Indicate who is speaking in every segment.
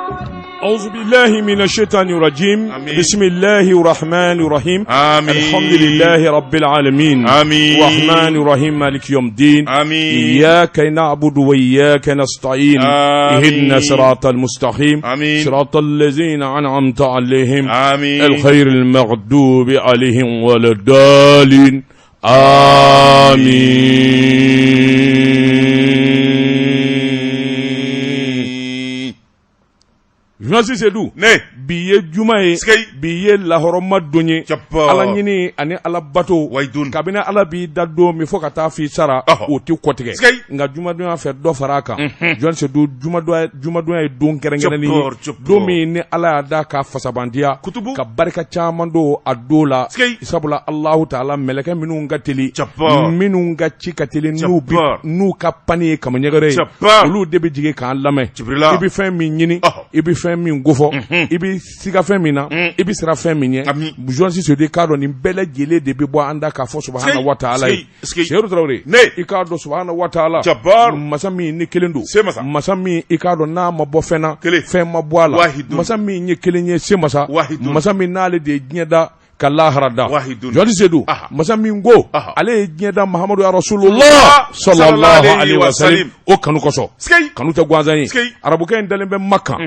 Speaker 1: أعوذ بالله من الشيطان الرجيم
Speaker 2: آمين.
Speaker 1: بسم الله الرحمن الرحيم
Speaker 2: آمين.
Speaker 1: الحمد لله رب العالمين
Speaker 2: آمين.
Speaker 1: الرحمن الرحيم مالك يوم الدين
Speaker 2: آمين.
Speaker 1: إياك نعبد وإياك نستعين
Speaker 2: آمين.
Speaker 1: اهدنا صراط المستقيم
Speaker 2: آمين.
Speaker 1: صراط الذين أنعمت عليهم
Speaker 2: آمين.
Speaker 1: الخير المغضوب عليهم ولا الضالين آمين Journaliste Seydou
Speaker 2: Ne.
Speaker 1: bi ye juma ye
Speaker 2: Sikei.
Speaker 1: bi ye lahɔrɔma don ye
Speaker 2: Jabbar.
Speaker 1: ala ɲini ani ala bato
Speaker 2: Wayidun.
Speaker 1: kabini ala b'i da don min fo ka taa f'i sara
Speaker 2: Ɔhɔ.
Speaker 1: o tɛ kɔtigɛ
Speaker 2: Sikei.
Speaker 1: nka jumadonya fɛ dɔ fara a kan Journaliste Seydou jumadonya ye don kɛrɛnkɛrɛnnen ye
Speaker 2: Jabbar, jabbar.
Speaker 1: don min ni ala y'a da k'a fasabandiya
Speaker 2: Kutubu.
Speaker 1: ka barika caman don a don la
Speaker 2: Sikei.
Speaker 1: sabula Alahu taala mɛlɛkɛ minnu ka teli
Speaker 2: Jabbar.
Speaker 1: minnu ka ci ka teli n'u bi
Speaker 2: Jabbar.
Speaker 1: n'u ka pani ye kamaɲɛgɛrɛ ye
Speaker 2: Jabbar.
Speaker 1: olu de bɛ jigin k'an lamɛn
Speaker 2: Jibrila.
Speaker 1: i bɛ fɛn min ɲini
Speaker 2: Ɔhɔ.
Speaker 1: i bɛ fɛn min kofɔ i bɛ siga fɛn min na i bɛ siran fɛn min ɲɛ
Speaker 2: Ami.
Speaker 1: Journaliste Seydou i k'a dɔn nin bɛɛ lajɛlen de bɛ bɔ an da k'a fɔ subahana
Speaker 2: Sikei,
Speaker 1: wa taala ye
Speaker 2: sikei, sikei.
Speaker 1: Seydou Tarawele
Speaker 2: Ne.
Speaker 1: i k'a dɔn subahana wa taala
Speaker 2: Jabbar.
Speaker 1: masa min ni kelen don
Speaker 2: Se masa.
Speaker 1: masa min i k'a dɔn n'a ma bɔ fɛn na
Speaker 2: Kelen.
Speaker 1: fɛn ma bɔ a la
Speaker 2: Wahidun.
Speaker 1: masa min ye kelen ye se masa
Speaker 2: Wahidun.
Speaker 1: masa min n'ale de ye diɲɛ da ka lahara da
Speaker 2: Wahidun.
Speaker 1: Journaliste Seydou
Speaker 2: Aha.
Speaker 1: masa min ko
Speaker 2: Aha.
Speaker 1: ale ye diɲɛ da Mahamadu ya Rasulullah sallallahu alaihi wa sallam o kanu kosɔn
Speaker 2: Sikei.
Speaker 1: kanu tɛ gansan ye
Speaker 2: Sikei.
Speaker 1: arabukɛ in dalen bɛ Maka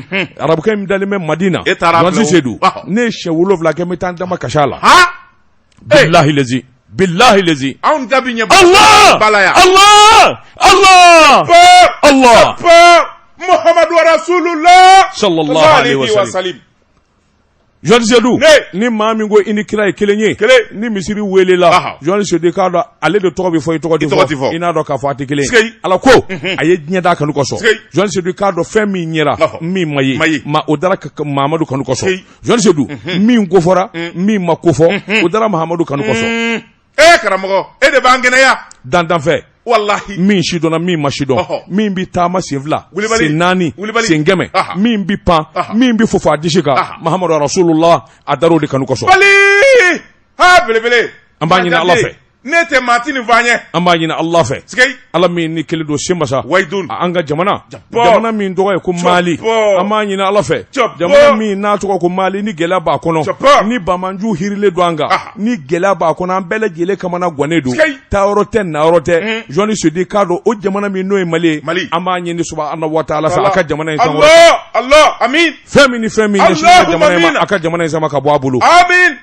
Speaker 1: arabukɛ in dalen bɛ Madina
Speaker 2: E taara
Speaker 1: Journaliste
Speaker 2: bila o.
Speaker 1: Seydou
Speaker 2: Ɔhɔ.
Speaker 1: ne ye siɲɛ 7 kɛ n bɛ taa n dama kasi a la
Speaker 2: Ha.
Speaker 1: bilahi lezi bilahi lezi
Speaker 2: Anw da bi ɲɛ.
Speaker 1: Allah
Speaker 2: Bala yan.
Speaker 1: Allah Allah
Speaker 2: Jabbar.
Speaker 1: Allah
Speaker 2: Jabbar. Muhammadu Rasulullah.
Speaker 1: Sallallahu alaihi wa sallam. Journaliste Seydou
Speaker 2: Ne.
Speaker 1: ni maa min ko i ni kira ye kelen ye
Speaker 2: Kelen.
Speaker 1: ni misiri welela
Speaker 2: Aha.
Speaker 1: Journaliste Seydou i k'a dɔn ale de tɔgɔ bɛ fɔ i tɔgɔ
Speaker 2: I tɔgɔ tɛ fɔ.
Speaker 1: i n'a dɔn k'a fɔ a tɛ kelen ye
Speaker 2: Sikei.
Speaker 1: ala ko a ye diɲɛ d'a kanu kosɔn
Speaker 2: Sikei.
Speaker 1: Journaliste Seydou i k'a dɔn fɛn min ɲɛra
Speaker 2: Ɔhɔ.
Speaker 1: min ma ye
Speaker 2: Ma ye.
Speaker 1: ma o dara Mahamadu kanu kosɔn
Speaker 2: Sikei.
Speaker 1: Journaliste Seydou min kofɔra min ma kofɔ o dara Mahamadu kanu kosɔn
Speaker 2: E karamɔgɔ, e de b'an kɛnɛya.
Speaker 1: dandanfɛn
Speaker 2: Walahi.
Speaker 1: min sidɔnna min ma sidɔn
Speaker 2: Ɔhɔ.
Speaker 1: min bɛ taama sen 2
Speaker 2: Wulibali.
Speaker 1: sen 4
Speaker 2: Wulibali.
Speaker 1: sen 100
Speaker 2: Aha.
Speaker 1: min bɛ pan
Speaker 2: Aha.
Speaker 1: min bɛ fofo a disi kan
Speaker 2: Aha.
Speaker 1: Mahamadu Rasulullah a dar'o de kanu kosɔn
Speaker 2: Bali. Ha belebele.
Speaker 1: An b'a ɲini Ala fɛ.
Speaker 2: Ne tɛ maa ti nin fɔ an ye.
Speaker 1: an b'a ɲini Allah fɛ
Speaker 2: Sikei.
Speaker 1: ala min ni kelen don se masa
Speaker 2: Wayidun.
Speaker 1: an ka jamana
Speaker 2: Jabbar.
Speaker 1: jamana min tɔgɔ ye ko Mali
Speaker 2: Jabbar.
Speaker 1: an b'a ɲini Ala fɛ
Speaker 2: Jabbar.
Speaker 1: jamana min n'a tɔgɔ ko Mali ni gɛlɛya b'a kɔnɔ
Speaker 2: Jabbar.
Speaker 1: ni bamanju hirilen don an kan
Speaker 2: Aha.
Speaker 1: ni gɛlɛya b'a kɔnɔ an bɛɛ lajɛlen kamana gannen don
Speaker 2: Sikei.
Speaker 1: taayɔrɔ tɛ nayɔrɔ tɛ Journaliste Seydou k'a dɔn o jamana min n'o ye Mali ye
Speaker 2: Mali.
Speaker 1: an b'a ɲini subahana wa taala fɛ a ka jamana in sankɔrɔta
Speaker 2: Allah. Allah. Amin.
Speaker 1: fɛn min ni fɛn min ɲɛsinnen bɛ
Speaker 2: Allahumma
Speaker 1: jamana in ma
Speaker 2: amina.
Speaker 1: a ka jamana in sama ka bɔ a bolo
Speaker 2: Amin.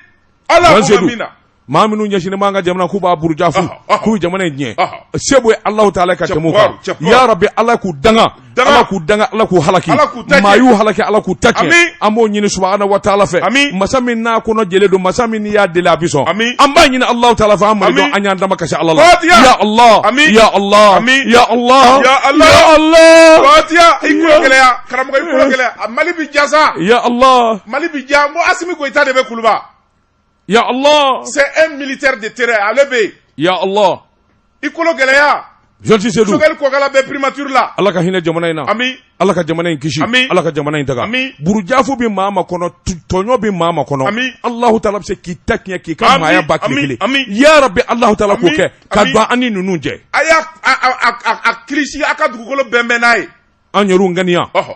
Speaker 2: Allahumma
Speaker 1: Journaliste Seydou
Speaker 2: amina.
Speaker 1: maa minnu ɲɛsinnen b'an ka jamana k'u b'a buruja fu
Speaker 2: Ɔhɔ, ɔhɔ.
Speaker 1: k'u jamana in tiɲɛ
Speaker 2: Ɔhɔ.
Speaker 1: se b'o ye Alahu taala ka tɛmɛ o kan
Speaker 2: Jabbar, jabbar.
Speaker 1: ya rabi Ala k'u danga
Speaker 2: Danga.
Speaker 1: Ala k'u danga Ala k'u halaki
Speaker 2: Ala k'u ta tiɲɛ.
Speaker 1: maa y'u halaki Ala k'u ta tiɲɛ
Speaker 2: Ami.
Speaker 1: an b'o ɲini subahana wa taala fɛ
Speaker 2: Ami.
Speaker 1: masa min n'a kɔnɔ jɛlen don masa min n'i y'a deli a bi sɔn
Speaker 2: Ami.
Speaker 1: an b'a ɲini Alahu taala fɛ an malidenw
Speaker 2: Ami.
Speaker 1: an y'an dama kasi Ala la
Speaker 2: Fatiha.
Speaker 1: ya Allah
Speaker 2: Ami.
Speaker 1: ya Allah
Speaker 2: Ami.
Speaker 1: ya Allah
Speaker 2: Ya Allah.
Speaker 1: ya Allah
Speaker 2: Fatiha. I kulo gɛlɛya. Karamɔgɔ i kulo gɛlɛya. A Mali bi ja sa.
Speaker 1: ya Allah
Speaker 2: Mali bi ja. N ko Asimi Goyita de bɛ Kuluba.
Speaker 1: ya Allah
Speaker 2: C'est un militaire de terrain. Ale bɛ yen.
Speaker 1: ya Allah
Speaker 2: I kolo gɛlɛya.
Speaker 1: Journaliste Seydou
Speaker 2: Choguel Kokala bɛ primature la.
Speaker 1: Ala ka hinɛ jamana in na
Speaker 2: Ami.
Speaker 1: Ala ka jamana in kisi
Speaker 2: Ami.
Speaker 1: Ala ka jamana in taga
Speaker 2: Ami.
Speaker 1: burujafu bɛ maa ma kɔnɔ tɔɲɔ bɛ maa ma kɔnɔ
Speaker 2: Ami.
Speaker 1: Alahu taala bɛ se k'i ta tiɲɛ k'i ka
Speaker 2: Ami,
Speaker 1: maaya ba tile
Speaker 2: ami,
Speaker 1: kelen
Speaker 2: ami.
Speaker 1: ya rabi Alahu taala k'o
Speaker 2: Ami,
Speaker 1: kɛ ka
Speaker 2: ami.
Speaker 1: don an ni ninnu cɛ
Speaker 2: A y'a a kilisi a ka dugukolo bɛnbɛn n'a ye.
Speaker 1: an yɛrɛw ŋaniya
Speaker 2: Ɔhɔ.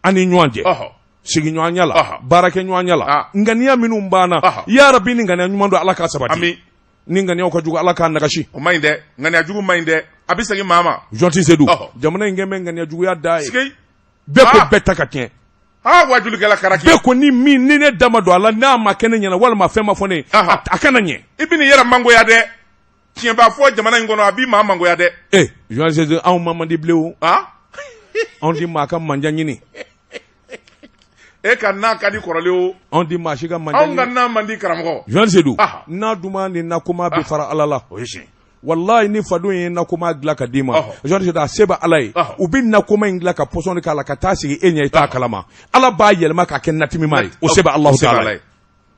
Speaker 1: an ni ɲɔgɔn cɛ
Speaker 2: Ɔhɔ.
Speaker 1: sigiɲɔgɔnya la
Speaker 2: Ɔhɔ.
Speaker 1: baarakɛɲɔgɔnya la
Speaker 2: Ah.
Speaker 1: ŋaniya minnu b'an na
Speaker 2: Ɔhɔ.
Speaker 1: ya rabi ni ŋaniya ɲuman don Ala k'a sabati
Speaker 2: Ami.
Speaker 1: ni ŋaniyaw ka jugu Ala k'a nagasi
Speaker 2: O man ɲi dɛ. Ŋaniya jugu man ɲi dɛ. A bɛ segin maa ma.
Speaker 1: Journaliste Seydou
Speaker 2: Ɔhɔ.
Speaker 1: jamana in kɛn bɛ ŋaniya juguya da ye
Speaker 2: Sikei.
Speaker 1: bɛɛ ko
Speaker 2: Ah.
Speaker 1: bɛɛ ta ka tiɲɛ
Speaker 2: Ha wajulikɛla karaki.
Speaker 1: bɛɛ ko ni min ni ne da ma don a la n'a ma kɛ ne ɲɛna walima fɛn ma fɔ ne ye
Speaker 2: Ɔhɔ.
Speaker 1: a kana ɲɛ
Speaker 2: I bɛ n'i yɛrɛ mangoya dɛ. Tiɲɛ b'a fɔ jamana in kɔnɔ a b'i maa mangoya dɛ.
Speaker 1: Eh, journaliste Seydou anw ma man di bilen o
Speaker 2: Han?
Speaker 1: anw ti maa ka manja ɲini
Speaker 2: E ka na ka di kɔrɔlen o.
Speaker 1: anw ti maa si ka manja
Speaker 2: Anw ka
Speaker 1: ɲini
Speaker 2: na man di karamɔgɔ.
Speaker 1: journaliste Seydou
Speaker 2: Aha.
Speaker 1: na duman ni nakoma bɛ fara Ala la
Speaker 2: O ye tiɲɛ.
Speaker 1: walahi ni fadenw ye nakoma dilan ka d'i ma
Speaker 2: Ɔhɔ.
Speaker 1: journaliste Seydou a se bɛ Ala ye
Speaker 2: Ɔhɔ.
Speaker 1: u bɛ nakoma in dilan ka pɔsɔni k'a la ka taa sigi e ɲɛ i t'a kalama Ala b'a yɛlɛma k'a kɛ natimima ye o se bɛ Alahu taala ye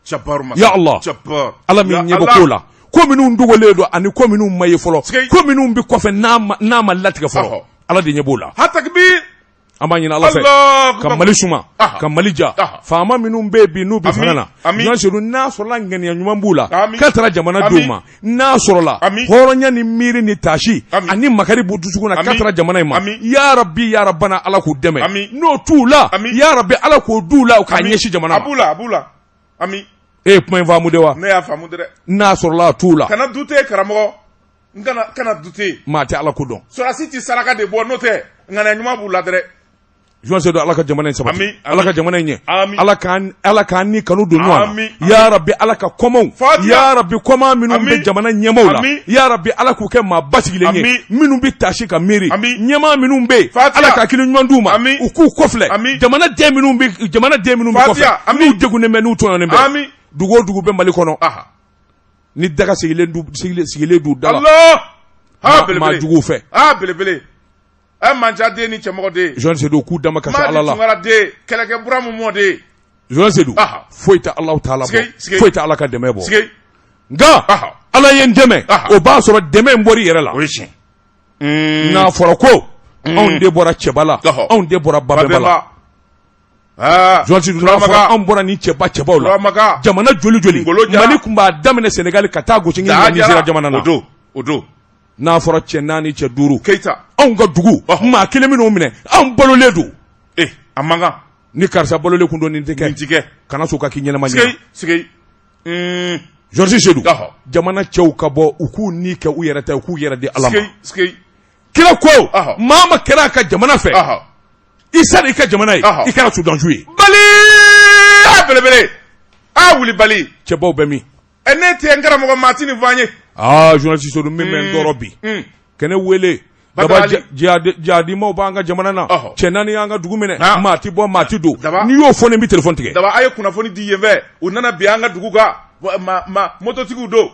Speaker 2: Jabbar masa.
Speaker 1: Ya Allah.
Speaker 2: Jabbar.
Speaker 1: Ala min
Speaker 2: Ya
Speaker 1: ɲɛ bɛ ko la ko minnu dogolen don ani ko minnu ma ye fɔlɔ
Speaker 2: Sikei.
Speaker 1: ko minnu bɛ kɔfɛ n'a ma latigɛ fɔlɔ
Speaker 2: Ɔhɔ.
Speaker 1: Ala de ɲɛ b'o la
Speaker 2: Ha takbir.
Speaker 1: An b'a ɲini Ala fɛ ka Mali suma ka Mali ja faama minnu bɛ yen bi n'u bɛ fanga na Journaliste Seydou n'a sɔrɔla ŋaniya ɲuman b'u la k'a taara jamanadenw ma n'a sɔrɔla hɔrɔnya ni miiri ni taasi ani makari b'u dusukun na k'a taara jamana in ma yarabi yarabana Ala k'u dɛmɛ n'o t'u la yarabi Ala k'o d'u la u k'a ɲɛsin jamana ma.
Speaker 2: A b'u la, ami.
Speaker 1: E ye kuma in faamu de wa?
Speaker 2: Ne y'a faamu dɛ.
Speaker 1: N'a sɔrɔla a t'u la.
Speaker 2: Kana douter karamɔgɔ. N kana douter.
Speaker 1: Maa tɛ Ala ko dɔn.
Speaker 2: Sɔrɔdasi tɛ saraka de bɔ n'o tɛ ŋaniya ɲuman b'u la dɛrɛ.
Speaker 1: Journaliste Seydou Ala ka jamana in sabati. Ami. Ala ka jamana in ɲɛ. Ami. Ala k'an ni kanu don ɲɔgɔn na. Ami. Ya Rabbi Ala ka kɔmaw.
Speaker 2: Fatiha.
Speaker 1: Ya Rabbi kɔma minnu bɛ jamana ɲɛmaaw la.
Speaker 2: Ami.
Speaker 1: Ya Rabbi Ala k'u kɛ maa basigilen ye.
Speaker 2: Ami.
Speaker 1: Minnu bɛ taasi ka miiri.
Speaker 2: Ami.
Speaker 1: Ɲɛmaa minnu bɛ yen.
Speaker 2: Fatiha.
Speaker 1: Ala ka hakili ɲuman d'u ma.
Speaker 2: Ami.
Speaker 1: U k'u kɔfilɛ.
Speaker 2: Ami.
Speaker 1: Jamana den minnu bɛ jamana den minnu bɛ
Speaker 2: Fatiha.
Speaker 1: kɔfɛ.
Speaker 2: Ami.
Speaker 1: N'u degunnen bɛ n'u tɔɲɔnnen bɛ.
Speaker 2: Ami.
Speaker 1: Dugu o dugu bɛ Mali kɔnɔ.
Speaker 2: Aha.
Speaker 1: Ni daga sigilen du sigilen sigilen d'u da la.
Speaker 2: Allah. Ha
Speaker 1: Maa
Speaker 2: belebele.
Speaker 1: juguw fɛ.
Speaker 2: Ha belebele. Ɛ manca den ni cɛmɔgɔ den.
Speaker 1: Journaliste Seydou k'u dama kasi Ala
Speaker 2: Madi
Speaker 1: la.
Speaker 2: Tunkara den kɛlɛkɛ Buramu mɔden.
Speaker 1: Journaliste Seydou
Speaker 2: Aha.
Speaker 1: foyi tɛ Alahu taala bɔ
Speaker 2: Sigi, sigi.
Speaker 1: foyi tɛ Ala ka dɛmɛ bɔ.
Speaker 2: Sigi.
Speaker 1: Nka
Speaker 2: Aha.
Speaker 1: Ala ye n dɛmɛ
Speaker 2: Aha.
Speaker 1: o b'a sɔrɔ dɛmɛ in bɔr'i yɛrɛ la.
Speaker 2: O ye tiɲɛ.
Speaker 1: N'a fɔra ko anw de bɔra cɛba la
Speaker 2: Ɔhɔ.
Speaker 1: anw de bɔra babɛnba la.
Speaker 2: Aa.
Speaker 1: Journaliste Seydou n'a fɔra anw bɔra nin cɛba cɛbaw la.
Speaker 2: Turamaga.
Speaker 1: Jamana joli joli
Speaker 2: Ngolo Jara.
Speaker 1: Mali tun b'a daminɛ Senegali ka taa gosi
Speaker 2: Daa
Speaker 1: Nizeriya jamana na.
Speaker 2: O don. O don.
Speaker 1: N'a fɔra cɛ naani cɛ duuru.
Speaker 2: Keyita.
Speaker 1: Anw ka dugu
Speaker 2: Ɔhɔ.
Speaker 1: maa kelen min'o minɛ anw balolen don.
Speaker 2: Eh a man kan.
Speaker 1: Ni karisa balolen kun don nin tɛ
Speaker 2: Nin
Speaker 1: kɛ.
Speaker 2: ti kɛ.
Speaker 1: Kana sɔn ka k'i ɲɛnama ɲɛna.
Speaker 2: Sigi sigi.
Speaker 1: Journaliste Seydou
Speaker 2: Ɔhɔ.
Speaker 1: jamana cɛw ka bɔ u k'u ni kɛ u yɛrɛ ta ye u k'u yɛrɛ di Ala ma.
Speaker 2: Sigi sigi.
Speaker 1: Kira ko
Speaker 2: Ɔhɔ.
Speaker 1: maa ma kɛra a ka jamana fɛ
Speaker 2: Ɔhɔ.
Speaker 1: i sara i ka jamana ye
Speaker 2: Ɔhɔ.
Speaker 1: i kɛra sudanju ye.
Speaker 2: Bali. A belebele. A wuli bali.
Speaker 1: Cɛbaw bɛ min?
Speaker 2: Ɛ ne tɛ n karamɔgɔ maa ti nin fɔ an ye.
Speaker 1: Aa journaliste Seydou min bɛ n tɔɔrɔ bi. Kɛnɛ wele.
Speaker 2: Badara
Speaker 1: Daba
Speaker 2: Ali.
Speaker 1: jihadimaw b'an ka jamana na.
Speaker 2: Ɔhɔ.
Speaker 1: Cɛ naani y'an ka dugu minɛ.
Speaker 2: Ah.
Speaker 1: Maa ti bɔ maa ti don.
Speaker 2: Daba.
Speaker 1: N'i y'o fɔ ne n bɛ téléphone tigɛ.
Speaker 2: Daba a ye kunnafoni di yen fɛ u nana bin an ka dugu kan ma ma mototigiw don.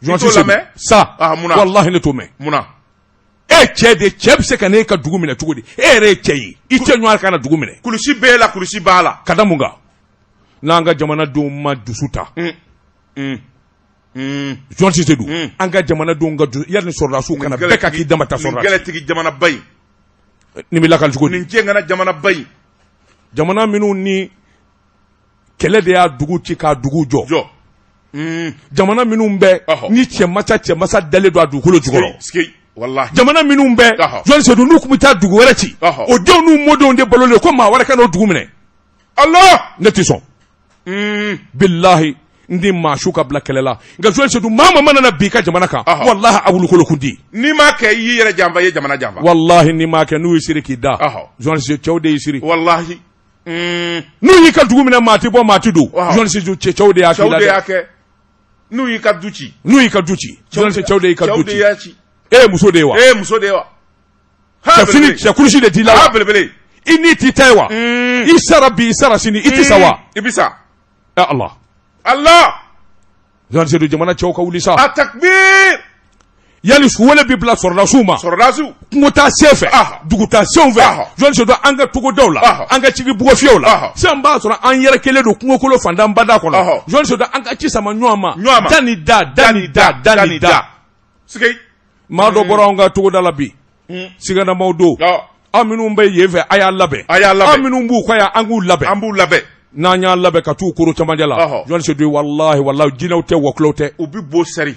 Speaker 1: Journaliste
Speaker 2: I t'o lamɛn?
Speaker 1: Seydou sa
Speaker 2: Ah, mun na?
Speaker 1: walahi ne t'o mɛn.
Speaker 2: Mun na?
Speaker 1: E cɛ de cɛ bɛ se ka n'e ka dugu minɛ cogo di? E yɛrɛ ye cɛ ye. I cɛ ɲɔgɔn ka na dugu minɛ.
Speaker 2: Kulusi b'e la kulusi b'a la.
Speaker 1: Ka da mun kan? N'an ka jamanadenw ma dusu ta. Journaliste Seydou an ka jamanadenw ka dusu yanni sɔrɔdasiw kana bɛɛ ka k'i dama ta
Speaker 2: Nin
Speaker 1: sɔrɔdasi.
Speaker 2: kɛlɛtigi jamanaba in.
Speaker 1: Nin bɛ lakali cogo di?
Speaker 2: Nin jɛngana jamanaba in.
Speaker 1: Jamana minnu ni kɛlɛ de y'a dugu ci k'a dugu jɔ.
Speaker 2: Jɔ.
Speaker 1: Jamana minnu bɛ
Speaker 2: Ɔhɔ.
Speaker 1: ni cɛmasa cɛmasa dalen don a dugukolo jukɔrɔ.
Speaker 2: Sigi walahi.
Speaker 1: Jamana minnu bɛ
Speaker 2: Ɔhɔ.
Speaker 1: Journaliste Seydou n'u tun bɛ taa dugu wɛrɛ ci.
Speaker 2: Ɔhɔ.
Speaker 1: O denw n'u mɔdenw de balolen ko maa wɛrɛ ka n'o dugu minɛ.
Speaker 2: Allah.
Speaker 1: Ne tɛ sɔn. Bilahi n tɛ maa su ka bila kɛlɛ la nka Journaliste Seydou maa maa mana na bi i ka jamana kan.
Speaker 2: Ɔhɔ.
Speaker 1: Walahi a wulukolo kun di.
Speaker 2: N'i m'a kɛ i y'i yɛrɛ janfa i ye jamana janfa.
Speaker 1: Walahi n'i m'a kɛ n'u y'i siri k'i da.
Speaker 2: Ɔhɔ.
Speaker 1: Journaliste cɛw de y'i siri.
Speaker 2: Walahi.
Speaker 1: N'u y'i ka dugu minɛ maa ti bɔ maa ti don.
Speaker 2: Ɔhɔ.
Speaker 1: Journaliste Seydou cɛw de y'a k'i
Speaker 2: Cɛw
Speaker 1: la
Speaker 2: de y'a
Speaker 1: dɛ.
Speaker 2: kɛ. N'u y'i ka du ci.
Speaker 1: N'u y'i ka du ci. Journaliste cɛw de y'i ka
Speaker 2: Cɛw
Speaker 1: du
Speaker 2: de
Speaker 1: ci.
Speaker 2: y'a ci.
Speaker 1: E ye muso de ye wa?
Speaker 2: E ye muso de ye wa? Ha
Speaker 1: Cɛ fini
Speaker 2: belebele.
Speaker 1: cɛ kulusi de t'i la
Speaker 2: Ha
Speaker 1: wa?
Speaker 2: belebele.
Speaker 1: I ni t'i ta ye wa? I sara bi i sara sini i ti sa wa?
Speaker 2: I bi sa.
Speaker 1: Ɛ Ala.
Speaker 2: Allah.
Speaker 1: Journaliste Seydou jamana cɛw ka wuli sa.
Speaker 2: A takbir.
Speaker 1: Yali wele bi bila sɔrɔdasiw ma.
Speaker 2: Sɔrɔdasiw.
Speaker 1: Kungo taa sen fɛ.
Speaker 2: Aha.
Speaker 1: Dugu taa senw fɛ.
Speaker 2: Aha.
Speaker 1: Journaliste Seydou an ka togodaw la.
Speaker 2: Aha.
Speaker 1: An ka cigi bugɔfiyɛw la.
Speaker 2: Aha.
Speaker 1: Sisan b'a sɔrɔ an yɛrɛ kelen don kungokolo fantan bada kɔnɔ.
Speaker 2: Aha.
Speaker 1: Journaliste Seydou an ka ci sama ɲɔgɔn ma.
Speaker 2: Ɲɔgɔn ma.
Speaker 1: Da ni da da ni da da ni da.
Speaker 2: Sigi.
Speaker 1: Maa dɔ bɔra anw ka togoda la bi. Siganamaw don.
Speaker 2: Ɔ.
Speaker 1: Aw minnu bɛ yen fɛ a y'a labɛn.
Speaker 2: A y'a labɛn.
Speaker 1: Aw minnu b'u kɔ yan an k'u labɛn.
Speaker 2: An b'u labɛn.
Speaker 1: N'an y'a labɛn ka t'u koro camancɛ la.
Speaker 2: Ɔhɔ.
Speaker 1: Journaliste Seydou walahi walahi jinɛw tɛ wɔkulɔw tɛ.
Speaker 2: U bi bo sɛri.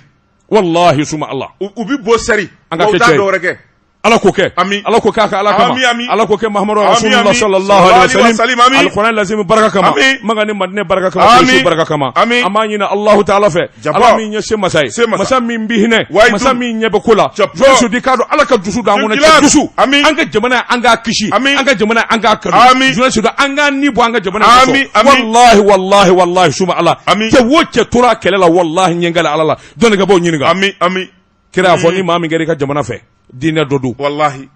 Speaker 1: Walahi suma Ala.
Speaker 2: U bi bo sɛri.
Speaker 1: An ka
Speaker 2: Wa u
Speaker 1: kɛ
Speaker 2: t'a
Speaker 1: cɛ ye.
Speaker 2: dɔwɛrɛ kɛ.
Speaker 1: Ala k'o kɛ.
Speaker 2: Ami.
Speaker 1: Ala k'o kɛ a ka Ala kama.
Speaker 2: Ami, ami.
Speaker 1: Ala k'o kɛ Mahamadu
Speaker 2: Ami,
Speaker 1: Rasulullah
Speaker 2: ami.
Speaker 1: sallallahu alaihi
Speaker 2: Sallallahu alaihi
Speaker 1: wasallam.
Speaker 2: wa sallam, ami.
Speaker 1: Alikuranɛ lazimi baraka kama.
Speaker 2: Ami.
Speaker 1: Maka ni Madinɛ baraka kama.
Speaker 2: Ami.
Speaker 1: Kulusi baraka kama.
Speaker 2: Ami.
Speaker 1: An b'a ɲini Alahu taala fɛ.
Speaker 2: Jabɔ.
Speaker 1: Ala min ye se masa ye.
Speaker 2: Se masa.
Speaker 1: Masa min bi hinɛ.
Speaker 2: Wayidu.
Speaker 1: Masa min ɲɛ bɛ ko la.
Speaker 2: Jabɔ.
Speaker 1: Journaliste Seydou i k'a dɔn Ala ka dusu don an kɔnɔ.
Speaker 2: Jugulan.
Speaker 1: Cɛ dusu.
Speaker 2: Ami.
Speaker 1: An ka jamana an k'a kisi.
Speaker 2: Ami.
Speaker 1: An ka jamana an k'a kanu.
Speaker 2: Ami.
Speaker 1: Journaliste Seydou an k'an ni bɔ an ka jamana
Speaker 2: Ami,
Speaker 1: kosɔn.
Speaker 2: ami.
Speaker 1: Walahi walahi walahi suma Ala.
Speaker 2: Ami.
Speaker 1: Cɛ o cɛ tora kɛlɛ la walahi ɲɛ n kali Ala la. Dɔnnikɛbaw ɲininka.
Speaker 2: Ami ami.
Speaker 1: Kira y'a fɔ ni maa min kɛra i ka jamana fɛ diinɛ dɔ don.
Speaker 2: Walahi.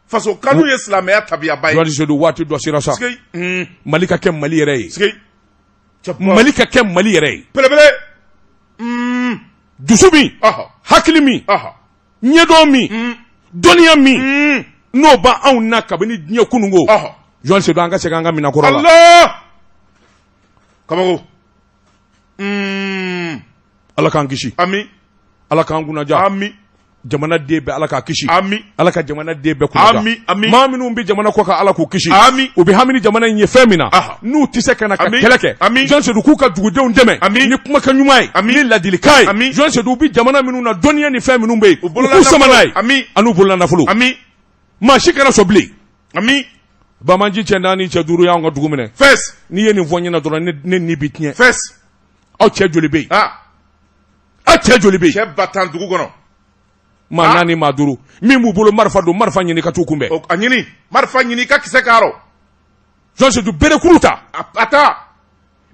Speaker 2: Faso kanu ye silamɛya tabiyaba ye.
Speaker 1: Journaliste Seydou waati dɔ sera sa.
Speaker 2: Sigi.
Speaker 1: Mali ka kɛ Mali yɛrɛ ye.
Speaker 2: Sigi. Jabɔ.
Speaker 1: Mali ka kɛ Mali yɛrɛ ye.
Speaker 2: Belebele.
Speaker 1: Dusu min,
Speaker 2: Ɔhɔ.
Speaker 1: hakili min,
Speaker 2: Ɔhɔ.
Speaker 1: ɲɛdɔn min, dɔnniya min, n'o b'anw na kabini diɲɛ kununko.
Speaker 2: Ɔhɔ.
Speaker 1: Journaliste Seydou an ka segin an ka minɛn kɔrɔ la.
Speaker 2: Allah. Kabako.
Speaker 1: Ala k'an kisi.
Speaker 2: Ami.
Speaker 1: Ala k'an kunnaja.
Speaker 2: Ami.
Speaker 1: Jamana den bɛɛ, Ala k'a kisi.
Speaker 2: Ami.
Speaker 1: Ala ka jamana den bɛɛ kunna.
Speaker 2: Ami, ami.
Speaker 1: Maa minnu bɛ jamana kɔ kan, Ala k'u kisi.
Speaker 2: Ami.
Speaker 1: U bɛ hami ni jamana in ye fɛn min na, n'u tɛ se ka na ka
Speaker 2: Ami.
Speaker 1: kɛlɛ kɛ,
Speaker 2: Ami.
Speaker 1: Jean Seydou, k'u ka dugudenw dɛmɛ
Speaker 2: Ami.
Speaker 1: ni kumakan ɲuman ye,
Speaker 2: Ami.
Speaker 1: ni ladilikan ye.
Speaker 2: Ami.
Speaker 1: Jean Seydou, u bɛ jamana minnu na, dɔnniya ni fɛn minnu bɛ yen, u
Speaker 2: bolola
Speaker 1: k'u sama n'a ye.
Speaker 2: Ami.
Speaker 1: An'u bolola nafolo.
Speaker 2: Ami.
Speaker 1: Maa si kana sɔn bilen.
Speaker 2: Ami.
Speaker 1: Banbaanci cɛ naani, cɛ duuru y'anw ka dugu minɛ.
Speaker 2: Fɛs.
Speaker 1: N'i ye nin fɔ n ɲɛna dɔrɔn, ne ni bi tiɲɛ.
Speaker 2: Fɛs.
Speaker 1: Aw cɛ joli bɛ yen?
Speaker 2: Ah.
Speaker 1: Aw cɛ joli bɛ yen?
Speaker 2: Cɛ 10 000 dugu kɔnɔ.
Speaker 1: Maa naani, maa duuru min b'u bolo, marifa don, marifa ɲini ka t'u kunbɛn.
Speaker 2: A ɲini, marifa ɲini ka kisɛ k'a rɔ.
Speaker 1: Jean Seydou, berekuru ta.
Speaker 2: A ta.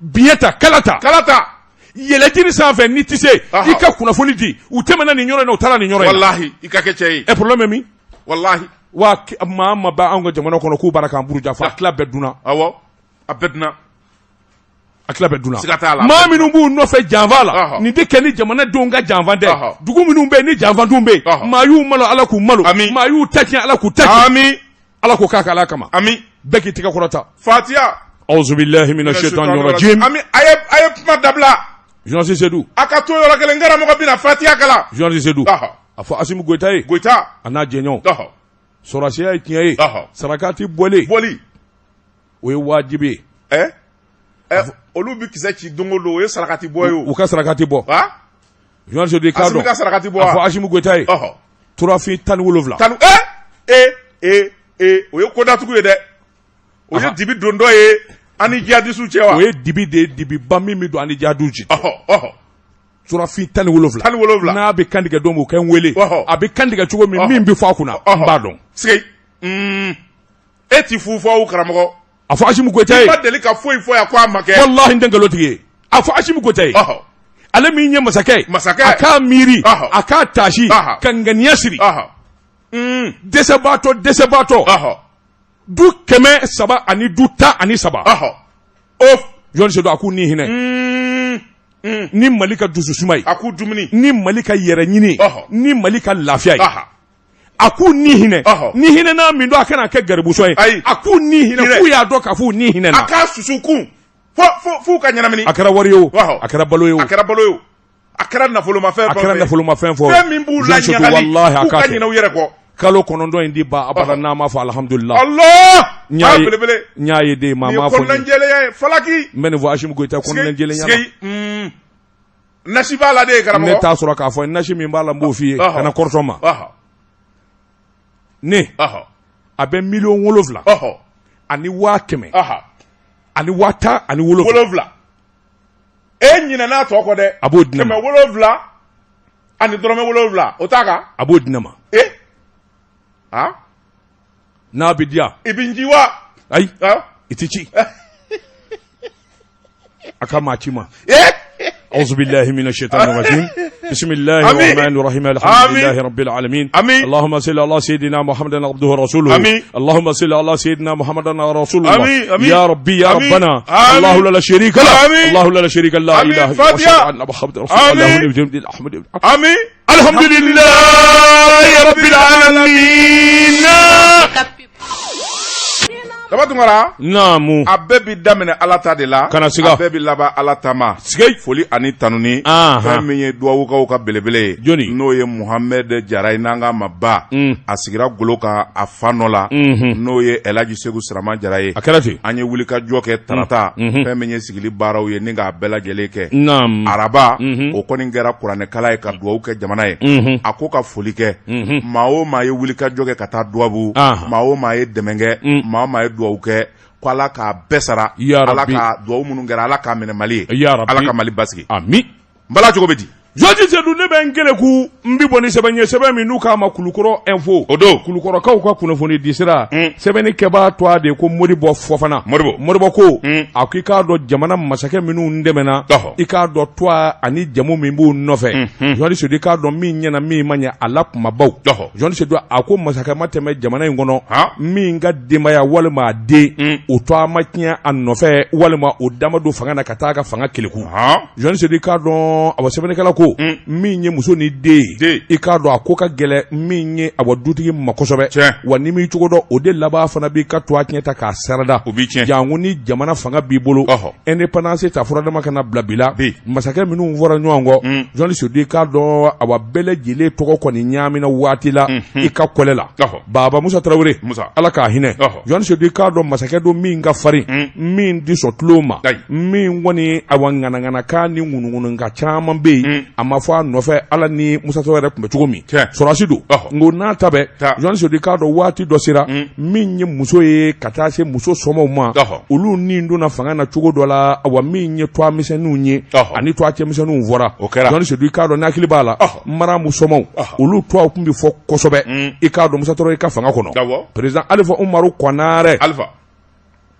Speaker 1: Biɲɛ ta, kala ta.
Speaker 2: Kala ta.
Speaker 1: Yɛlɛ jiri sanfɛ n'i tɛ se, i ka kunnafoni di, u tɛmɛna nin yɔrɔ in na, u taara nin yɔrɔ in na.
Speaker 2: Walahi, i ka kɛ cɛ ye.
Speaker 1: Ɛ, problème min.
Speaker 2: Walahi.
Speaker 1: Wa maa ma ba anw ka jamana kɔnɔ k'u b'an k'an buruja fo a tila bɛɛ dunna.
Speaker 2: Awɔ, a bɛɛ dunna.
Speaker 1: A tila bɛɛ dunna.
Speaker 2: Siga t'a la.
Speaker 1: Maa minnu b'u nɔfɛ janfa la, nin tɛ kɛ ni jamanadenw ka janfa tɛ. Dugu minnu bɛ yen ni janfadenw bɛ yen, maa y'u malo, Ala k'u malo. Maa y'u ta tiɲɛ, Ala k'u ta tiɲɛ.
Speaker 2: Ami.
Speaker 1: Ala k'o k'a k'Ala kama.
Speaker 2: Ami.
Speaker 1: Bɛɛ k'i tɛgɛ kɔrɔta.
Speaker 2: Fatiya.
Speaker 1: Auzu billahi mina shaitani rajim.
Speaker 2: Ami, a ye kuma dabila.
Speaker 1: Journaliste Seydou.
Speaker 2: A ka to yɔrɔ kelen, karamɔgɔ bɛna Fatiya kalan.
Speaker 1: Journaliste Seydou. A fɔ Asimi Goyita ye.
Speaker 2: Goyita.
Speaker 1: A n'a jɛɲɔgɔnw. Sɔrɔdasiya ye tiɲɛ ye. Sarakati bɔlen.
Speaker 2: Bɔli.
Speaker 1: O ye wajibi ye.
Speaker 2: Ɛ ɛ, olu bɛ kisɛ ci don o don, o ye sarakati bɔ ye o.
Speaker 1: U ka sarakati bɔ. Journaliste Seydou, i k'a dɔn.
Speaker 2: Asimi ka sarakati bɔ.
Speaker 1: A fɔ Asimi Goyita ye. Turafin 17.
Speaker 2: Tan ɛ e e e, o ye kodatugu ye dɛ. O ye dibi don dɔ ye an ni jihadisiw cɛ wa?
Speaker 1: O ye dibi de ye, dibiba min bɛ don an ni jihadiw cɛ. Turafin 17.
Speaker 2: 17.
Speaker 1: N'a bɛ kan tigɛ don min, o kɛ n wele. A bɛ kan tigɛ cogo min, min bɛ fɔ a kunna, n b'a dɔn.
Speaker 2: Sigi. E ti fu fɔ o karamɔgɔ.
Speaker 1: A fɔ Asimi Goyita ye.
Speaker 2: I ma deli ka foyi fɔ yan ko a ma kɛ.
Speaker 1: Walahi, n tɛ nkalon tigɛ ye. A fɔ Asimi Goyita ye. Ale min ye masakɛ ye.
Speaker 2: Masakɛ.
Speaker 1: A k'a miiri. A k'a taasi. Ka ŋaniya siri. Dɛsɛbaatɔ, dɛsɛbaatɔ. Du 300 ani du 13.
Speaker 2: O.
Speaker 1: Jɔn Seydou, a k'u ni hinɛ. Ni Mali ka dususuma ye.
Speaker 2: A k'u dumuni.
Speaker 1: Ni Mali ka yɛrɛ ɲini. Ni Mali ka lafiya ye. A k'u ni hinɛ. Ni hinɛ n'a min don, a kana kɛ garibusɔn ye.
Speaker 2: Ayi.
Speaker 1: A k'u ni hinɛ, k'u y'a dɔn k'a f'u ni hinɛ na.
Speaker 2: A k'a susu kun fo fo f'u ka ɲɛnamini.
Speaker 1: A kɛra wari ye o. A kɛra balo ye o.
Speaker 2: A kɛra balo ye o. A kɛra nafolomafɛn.
Speaker 1: A kɛra nafolomafɛn fɔ.
Speaker 2: Fɛn min b'u la ɲagali, k'u ka ɲinɛ u yɛrɛ kɔ.
Speaker 1: Kalo 9 in di ba abada n'a ma fɔ alihamudulila.
Speaker 2: Allah!
Speaker 1: N y'a ye, n y'a ye de, maa m'a fɔ.
Speaker 2: Nin ye kɔnɔnajɛlenya ye falaki.
Speaker 1: N bɛ nin fɔ Asimi Goyita kɔnɔnajɛlenya
Speaker 2: la. Nasi b'a la de ye karamɔgɔ.
Speaker 1: Ne t'a sɔrɔ k'a fɔ nasi min b'a la, n b'o f'i ye. Kana kɔrɔtɔ ma. Ne. A bɛ 7,000,000. Ani 100,000. Ani 17,000.
Speaker 2: Wolonwula. E ɲinɛna tɔ kɔ dɛ.
Speaker 1: A b'o di ne ma.
Speaker 2: 700 ani dɔrɔmɛ 7, o t'a kan.
Speaker 1: A b'o di ne ma.
Speaker 2: E. Ah.
Speaker 1: N'a bɛ diya.
Speaker 2: I bɛ n ci wa?
Speaker 1: Ayi. I tɛ ci. A ka maa ci ma. أعوذ بالله من الشيطان الرجيم، بسم الله الرحمن الرحيم، الحمد لله رب العالمين.
Speaker 2: أمين.
Speaker 1: اللهم صل على سيدنا محمد عبده ورسوله.
Speaker 2: أمين.
Speaker 1: اللهم صل على سيدنا محمد رسول الله.
Speaker 2: أمين. أمين.
Speaker 1: يا ربي يا
Speaker 2: أمين.
Speaker 1: ربنا.
Speaker 2: آمين.
Speaker 1: الله لا شريك له.
Speaker 2: آمين.
Speaker 1: الله لا شريك له، لا
Speaker 2: آمين.
Speaker 1: إله إلا
Speaker 2: فاتحة.
Speaker 1: الله محمد رسول الله.
Speaker 2: آمين.
Speaker 1: أحمد.
Speaker 2: آمين.
Speaker 1: الحمد لله رب العالمين.
Speaker 2: Daba Tunkara.
Speaker 1: Naamu.
Speaker 2: A bɛɛ bi daminɛ Ala ta de la.
Speaker 1: Kana siga.
Speaker 2: A bɛɛ bi laban Ala ta ma.
Speaker 1: Sigei.
Speaker 2: Foli ani tanuni. Fɛn min ye duwawukaw ka belebele ye.
Speaker 1: Jɔni.
Speaker 2: N'o ye Muhamɛd Jara ye, n'an k'a ma Ba. A sigira golo kan a fa nɔ la. N'o ye Elaji Segu Sirama Jara ye.
Speaker 1: A kɛra ten.
Speaker 2: An ye wulikajɔ kɛ tarata. Fɛn min ye sigili baaraw ye ni k'a bɛɛ lajɛlen kɛ.
Speaker 1: Naamu.
Speaker 2: Araba. O kɔni kɛra kuranɛkalan ye ka duwawu kɛ jamana ye. A ko ka foli kɛ. Maa o maa ye wulikajɔ kɛ ka taa duwawu. Maa o maa ye dɛmɛ kɛ. Maa o maa ye duwawu kɛ, ko Ala k'a bɛɛ sara. Ala ka duwawu minnu kɛra, Ala k'a minɛ Mali ye. Ala ka Mali basigi.
Speaker 1: Ami.
Speaker 2: N bala cogo bɛ di?
Speaker 1: Journaliste Seydou, ne bɛ n keleku, n bɛ bɔ ni sɛbɛn ye, sɛbɛn min n'u k'a ma Kulukɔrɔ Info.
Speaker 2: O don.
Speaker 1: Kulukɔrɔkaw ka kunnafoni di sira. Sɛbɛnni kɛbaa tɔgɔ de ye ko Modibo Fɔfana.
Speaker 2: Modibo.
Speaker 1: Modibo ko. A ko i k'a dɔn jamana masakɛ minnu dɛmɛna. I k'a dɔn tɔgɔ ani jamu min b'u nɔfɛ. Journaliste Seydou, i k'a dɔn min ɲɛna, min ma ɲɛ, a la kumabaw. Journaliste Seydou, a ko masakɛ ma tɛmɛ jamana in kɔnɔ. Min ka denbaya walima a den, o tɔgɔ ma tiɲɛ a nɔfɛ, walima o dama don fanga na ka taa ka fanga keleku. Journaliste Seydou, i k'a dɔn, awa, sɛbɛnnikɛla ko. ko min ye muso ni den ye, i k'a dɔn a ko ka gɛlɛn min ye awa dutigi ma kosɛbɛ, wa n'i m'i cogo dɔn o de laban fana b'i ka tɔgɔ tiɲɛ ta k'a sarada,
Speaker 2: o b'i tiɲɛ,
Speaker 1: janko ni jamana fanga b'i bolo, indépendance ta furadama ka na bila bi la, masakɛ minnu fɔra ɲɔgɔn kɔ, Jɔnni Sedu, i k'a dɔn awa bɛɛ lajɛlen tɔgɔ kɔni ɲaamina waati la i ka kɔlɛ la. Baba Musa Tarawele, Ala k'a hinɛ, Jɔnni Sedu, i k'a dɔn masakɛ don min ka farin, min tɛ sɔn tulon ma, min kɔni awa ŋanaŋanakan ni ŋunuŋunukan caman bɛ yen, a ma fɔ a nɔfɛ. Ala ni Musa Tarawele yɛrɛ tun bɛ cogo min, sɔrɔdasi don. Nko n'a ta bɛɛ, Jɔnni Sedu, i k'a dɔn waati dɔ sera, min ye muso ye ka taa se muso somɔgɔw ma, olu ni donna fanga na cogo dɔ la, awa min ye tɔgɔ misɛnninw ye ani tɔgɔ cɛmisɛnninw fɔra. Jɔnni Sedu, i k'a dɔn n'a hakili b'a la, Maramu somɔgɔw, olu tɔgɔ tun bɛ fɔ kosɛbɛ, i k'a dɔn Musa Tarawele ka fanga kɔnɔ. Président Alifa Umaru Kɔnarɛ,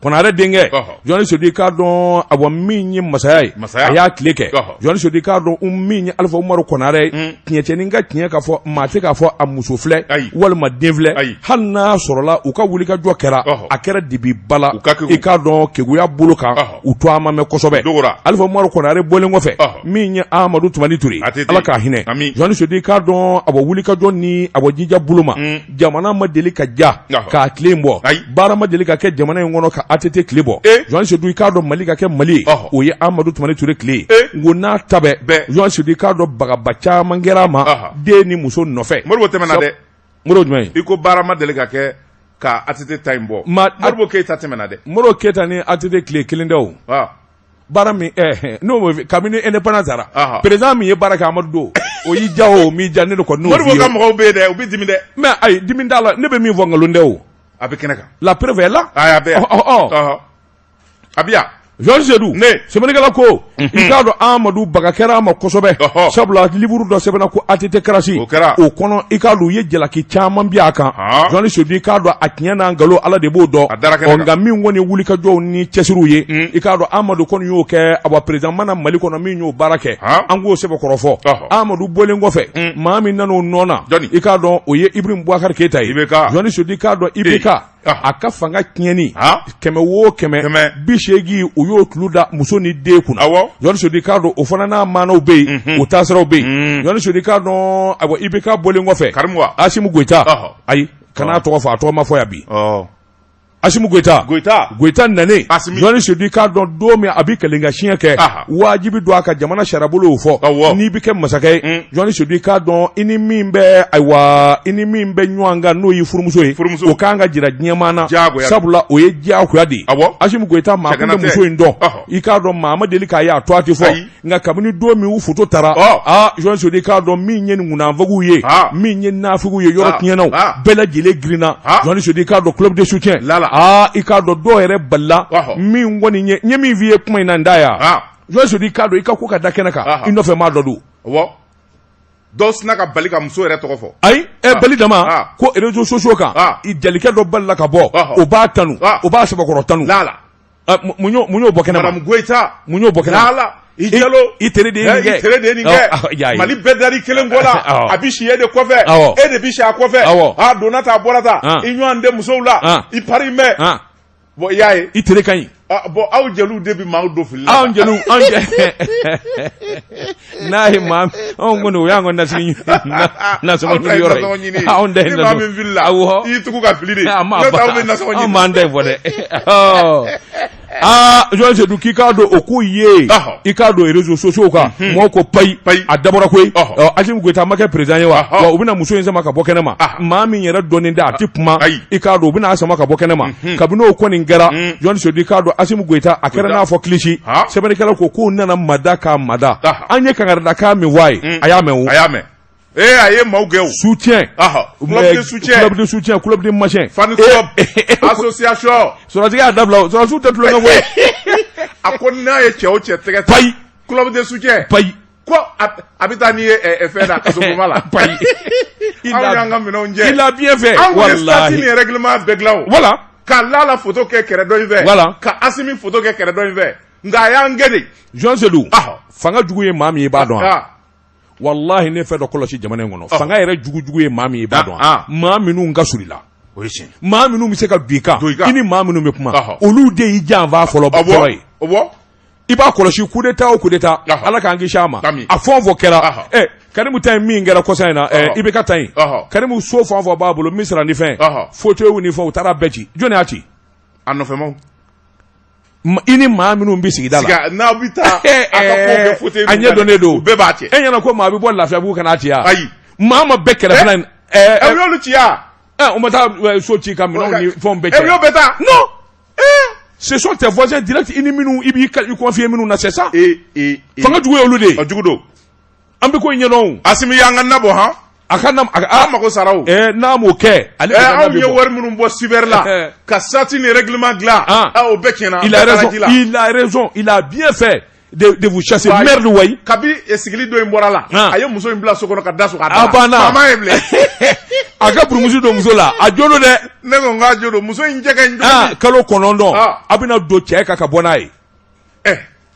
Speaker 1: Kɔnarɛ denkɛ, Jɔnni Sedu, i k'a dɔn awa min ye masaya ye, a y'a tile kɛ. Jɔnni Sedu, i k'a dɔn min ye Alifa Umaru Kɔnarɛ ye, tiɲɛcɛnin ka tiɲɛ k'a fɔ, maa tɛ k'a fɔ a muso filɛ walima den filɛ. Hali n'a sɔrɔla u ka wulikajɔ kɛra, a kɛra dibi ba la, i k'a dɔn keguya bolo kan, u tɔgɔ ma mɛn kosɛbɛ. Alifa Umaru Kɔnarɛ bɔlen kɔfɛ, min ye Amadu Tumani Ture, Ala k'a hinɛ, Jɔnni Sedu, i k'a dɔn awa wulikajɔ ni awa jija bolo ma, jamana ma deli ka ja k'a tile bɔ, baara ma deli ka kɛ jamana in kɔnɔ ka ATT tile bɔ. Jɔnni Sedu, i k'a dɔn Mali ka kɛ Mali ye, o ye Amadu Tumani Ture tile ye. Nko n'a ta bɛɛ, Jɔnni Sedu, i k'a dɔn bagaba caman kɛra a ma den ni muso nɔfɛ.
Speaker 2: Modibo tɛmɛna dɛ.
Speaker 1: Modibo jumɛn ye?
Speaker 2: I ko baara ma deli ka kɛ ka ATT ta in bɔ. Modibo Keyita tɛmɛna dɛ.
Speaker 1: Modibo Keyita ni ATT tile kelen tɛ o. Baara min n'o kabini indépendance tara, président min ye baara kɛ Amadu don, o y'i ja o m'i ja, ne de kɔni n'o
Speaker 2: f'i ye. Modibo ka mɔgɔw bɛ yen dɛ, u bɛ dimi dɛ.
Speaker 1: Mais ayi, dimi t'a la, ne bɛ min fɔ nkalon tɛ o.
Speaker 2: A bɛ kɛnɛ kan.
Speaker 1: La preuve est là.
Speaker 2: Ayi, a bɛ yan. A bɛ yan.
Speaker 1: Jɔnni Sedu, sɛbɛnnikɛla ko, i k'a dɔn Amadu baga kɛra a ma kosɛbɛ, sabula livre dɔ sɛbɛnna ko ATT crash,
Speaker 2: o kɛra
Speaker 1: o kɔnɔ, i k'a dɔn u ye jalaki caman bin a kan. Jɔnni Sedu, i k'a dɔn a tiɲɛ n'a nkalon, Ala de b'o dɔn. Nka min kɔni ye wulikajɔw ni cɛsiriw ye, i k'a dɔn Amadu kɔni y'o kɛ. Awa président ma na Mali kɔnɔ min y'o baara kɛ, an k'o sɛbɛkɔrɔ fɔ. Amadu bɔlen kɔfɛ, maa min nana o nɔ na, i k'a dɔn o ye Ibrahim Boubacar Keita ye. Jɔnni Sedu, i k'a dɔn IBK a ka fanga tiɲɛni, 100 o 100, 80 u y'o tulu da muso ni den kunna. Jɔnni Sedu, i k'a dɔn o fana n'a maanaw bɛ yen, o taasiraw bɛ yen. Jɔnni Sedu, i k'a dɔn awa IBK bɔlen kɔfɛ, Asimi Goyita, ayi, kan'a tɔgɔ fɔ, a tɔgɔ ma fɔ yan bi. Asimi Goyita, Goyita nanen, Jɔnni Sedu, i k'a dɔn don min a bɛ kelen ka siɲɛ kɛ, wajibi don a ka jamana sariyabolo y'o fɔ, n'i bɛ kɛ masakɛ ye, Jɔnni Sedu, i k'a dɔn i ni min bɛ, ayiwa, i ni min bɛ ɲɔgɔn kan, n'o y'i furumuso ye, o kan ka jira diɲɛmaa na, sabula o ye diyagoya de ye. Asimi Goyita, maa tun tɛ muso in dɔn, i k'a dɔn maa ma deli k'a ye, a tɔgɔ tɛ fɔ. Nka kabini don min u foto tara, aa, Jɔnni Sedu, i k'a dɔn min ye ŋunanfagiw ye, min ye nafigiw ye, yɔrɔ tiɲɛnaw bɛɛ lajɛlen girinna. Jɔnni Sedu, i k'a dɔn club de soutien, aa, i k'a dɔn dɔw yɛrɛ balila. Min kɔni ye, n ye min f'i ye kuma in na, n da yan. Jɔnni Sedu, i k'a dɔn i ka ko ka da kɛnɛ kan, i nɔfɛ maa dɔ don.
Speaker 2: Dɔw sinna ka bali ka muso yɛrɛ tɔgɔ fɔ.
Speaker 1: Ayi, bali dama ko réseaux sociaux kan, jelikɛ dɔ balila ka bɔ, o b'a tanu, o b'a sɛbɛkɔrɔ tanu. Mun y'o bɔ kɛnɛ ma?
Speaker 2: Madame Goyita.
Speaker 1: Mun y'o bɔ kɛnɛ ma?
Speaker 2: La i Jalo.
Speaker 1: I tere de ye nin kɛ.
Speaker 2: I tere de ye nin kɛ. Mali bɛɛ dar'i kelen kɔ la. A bɛ si e de kɔfɛ. E de bɛ si a kɔfɛ. A donna tan, a bɔra tan. I ɲɔgɔn tɛ musow la. I pari mɛn. Bon, i y'a ye.
Speaker 1: I tere ka ɲi.
Speaker 2: Bon, aw jeliw de bɛ maaw don fili la.
Speaker 1: Anw jeliw, anw n'a ye maa, anw kɔni, o y'an ka nasigi nasɔngɔ ɲini yɔrɔ
Speaker 2: ye. Anw da ye ni maa min filila, awɔ, i y'i tugu ka fili de, n'o tɛ aw bɛ nasɔngɔ
Speaker 1: ɲini. Anw b'an ta in fɔ dɛ. Aa, Jɔnni Sedu, k'i k'a dɔn o ko ye, i k'a dɔn réseaux sociaux kan, mɔgɔw ko payi, a dabɔra koyi, Asimi Goyita ma kɛ président ye wa, wa u bɛna muso in sama ka bɔ kɛnɛ ma, maa min yɛrɛ dɔnnen tɛ, a tɛ kuma, i k'a dɔn u bɛna a sama ka bɔ kɛnɛ ma. Kabini o kɔni kɛra, Jɔnni Sedu, i k'a dɔn Asimi Goyita, a kɛra n'a fɔ kilisi. Sɛbɛnnikɛla ko k'o nana mada k'a mada, an ye kangaridakan min fɔ a ye, a y'a mɛn
Speaker 2: o, a y'a mɛn. Ee, a ye maaw gɛn o.
Speaker 1: Soutien.
Speaker 2: Club de soutien.
Speaker 1: Club de soutien, club de machin.
Speaker 2: Fan club. Association.
Speaker 1: Sɔrɔdasi y'a dabila o, sɔrɔdasiw tɛ tulonkɛ koyi.
Speaker 2: A ko n'a ye cɛ o cɛ tɛgɛ
Speaker 1: ta. Payi.
Speaker 2: Club de soutien.
Speaker 1: Payi.
Speaker 2: Ko a bɛ taa n'i ye fɛn na, kasobonba la.
Speaker 1: Payi.
Speaker 2: Anw y'an ka minɛnw jɛ.
Speaker 1: Il a bien fait.
Speaker 2: Anw ye statut ni règlement bɛɛ dilan o.
Speaker 1: Voilà.
Speaker 2: Ka Lala photo kɛ kɛrɛ dɔ in fɛ.
Speaker 1: Voilà.
Speaker 2: Ka Asimi photo kɛ kɛrɛ dɔ in fɛ. Nka a y'an gɛn de.
Speaker 1: Jɔn Sedu. Fanga jugu ye maa min ye, i b'a dɔn wa? Walahi, ne fɛn dɔ kɔlɔsi jamana in kɔnɔ, fanga yɛrɛ jugujugu ye maa min ye, i b'a dɔn, maa minnu ka surun i la, maa minnu bɛ se ka don i kan, i ni maa minnu bɛ kuma, olu de y'i janfa fɔlɔ fɔlɔ ye. I b'a kɔlɔsi, coup d'état o coup d'état, Ala k'an kisi a ma, a fɛn o fɛn kɛra, ɛ Karimu ta in min kɛra kɔsa in na, IBK ta in, Karimu so fɛn o fɛn b'a bolo, Misira ni fɛn, fauteuil ni fɛn, u taara bɛɛ ci. Jɔn y'a ci?
Speaker 2: A nɔfɛmaw.
Speaker 1: I ni maa minnu bɛ sigida
Speaker 2: la, n'aw bɛ taa a ka ko kɛ fauteuil,
Speaker 1: a ɲɛ dɔnnen don.
Speaker 2: Bɛɛ b'a cɛ.
Speaker 1: E ɲɛna ko maa bɛ bɔ Lafiyabugu ka n'a ci yan?
Speaker 2: Ayi.
Speaker 1: Maa ma bɛɛ kɛrɛfɛla in.
Speaker 2: Ɛ, u y'olu ci yan.
Speaker 1: Ɛ, u ma taa so ci ka minɛnw ni fɛnw bɛɛ cɛ.
Speaker 2: Ɛ, u y'o bɛɛ ta.
Speaker 1: Non. Ce sont tes voisins directs, i ni minnu i b'i confier minnu na, c'est ça. Fanga jugu ye olu de ye.
Speaker 2: A jugu don.
Speaker 1: An bɛ ko in ɲɛdɔn.
Speaker 2: Asimi y'an ka na bɔ han.
Speaker 1: A ka na.
Speaker 2: An mago sara o.
Speaker 1: N'a m'o kɛ.
Speaker 2: Ale anw ye wari minnu bɔ cyber la, ka sati ni règlement dilan, o bɛɛ tiɲɛna.
Speaker 1: Il a raison, il a raison, il a bien fait de vous chasser. Merde wayi.
Speaker 2: Kabi sigili dɔ in bɔra la, a ye muso in bila so kɔnɔ ka da sɔgɔ a da
Speaker 1: la. A banna.
Speaker 2: Faama ye bilen.
Speaker 1: A ka burumusi don muso la, a jo don dɛ.
Speaker 2: Ne ko n k'a jo don, muso in cɛ ka ɲi cogo
Speaker 1: di? Kalo 9, a bɛna don cɛ kan ka bɔ n'a ye.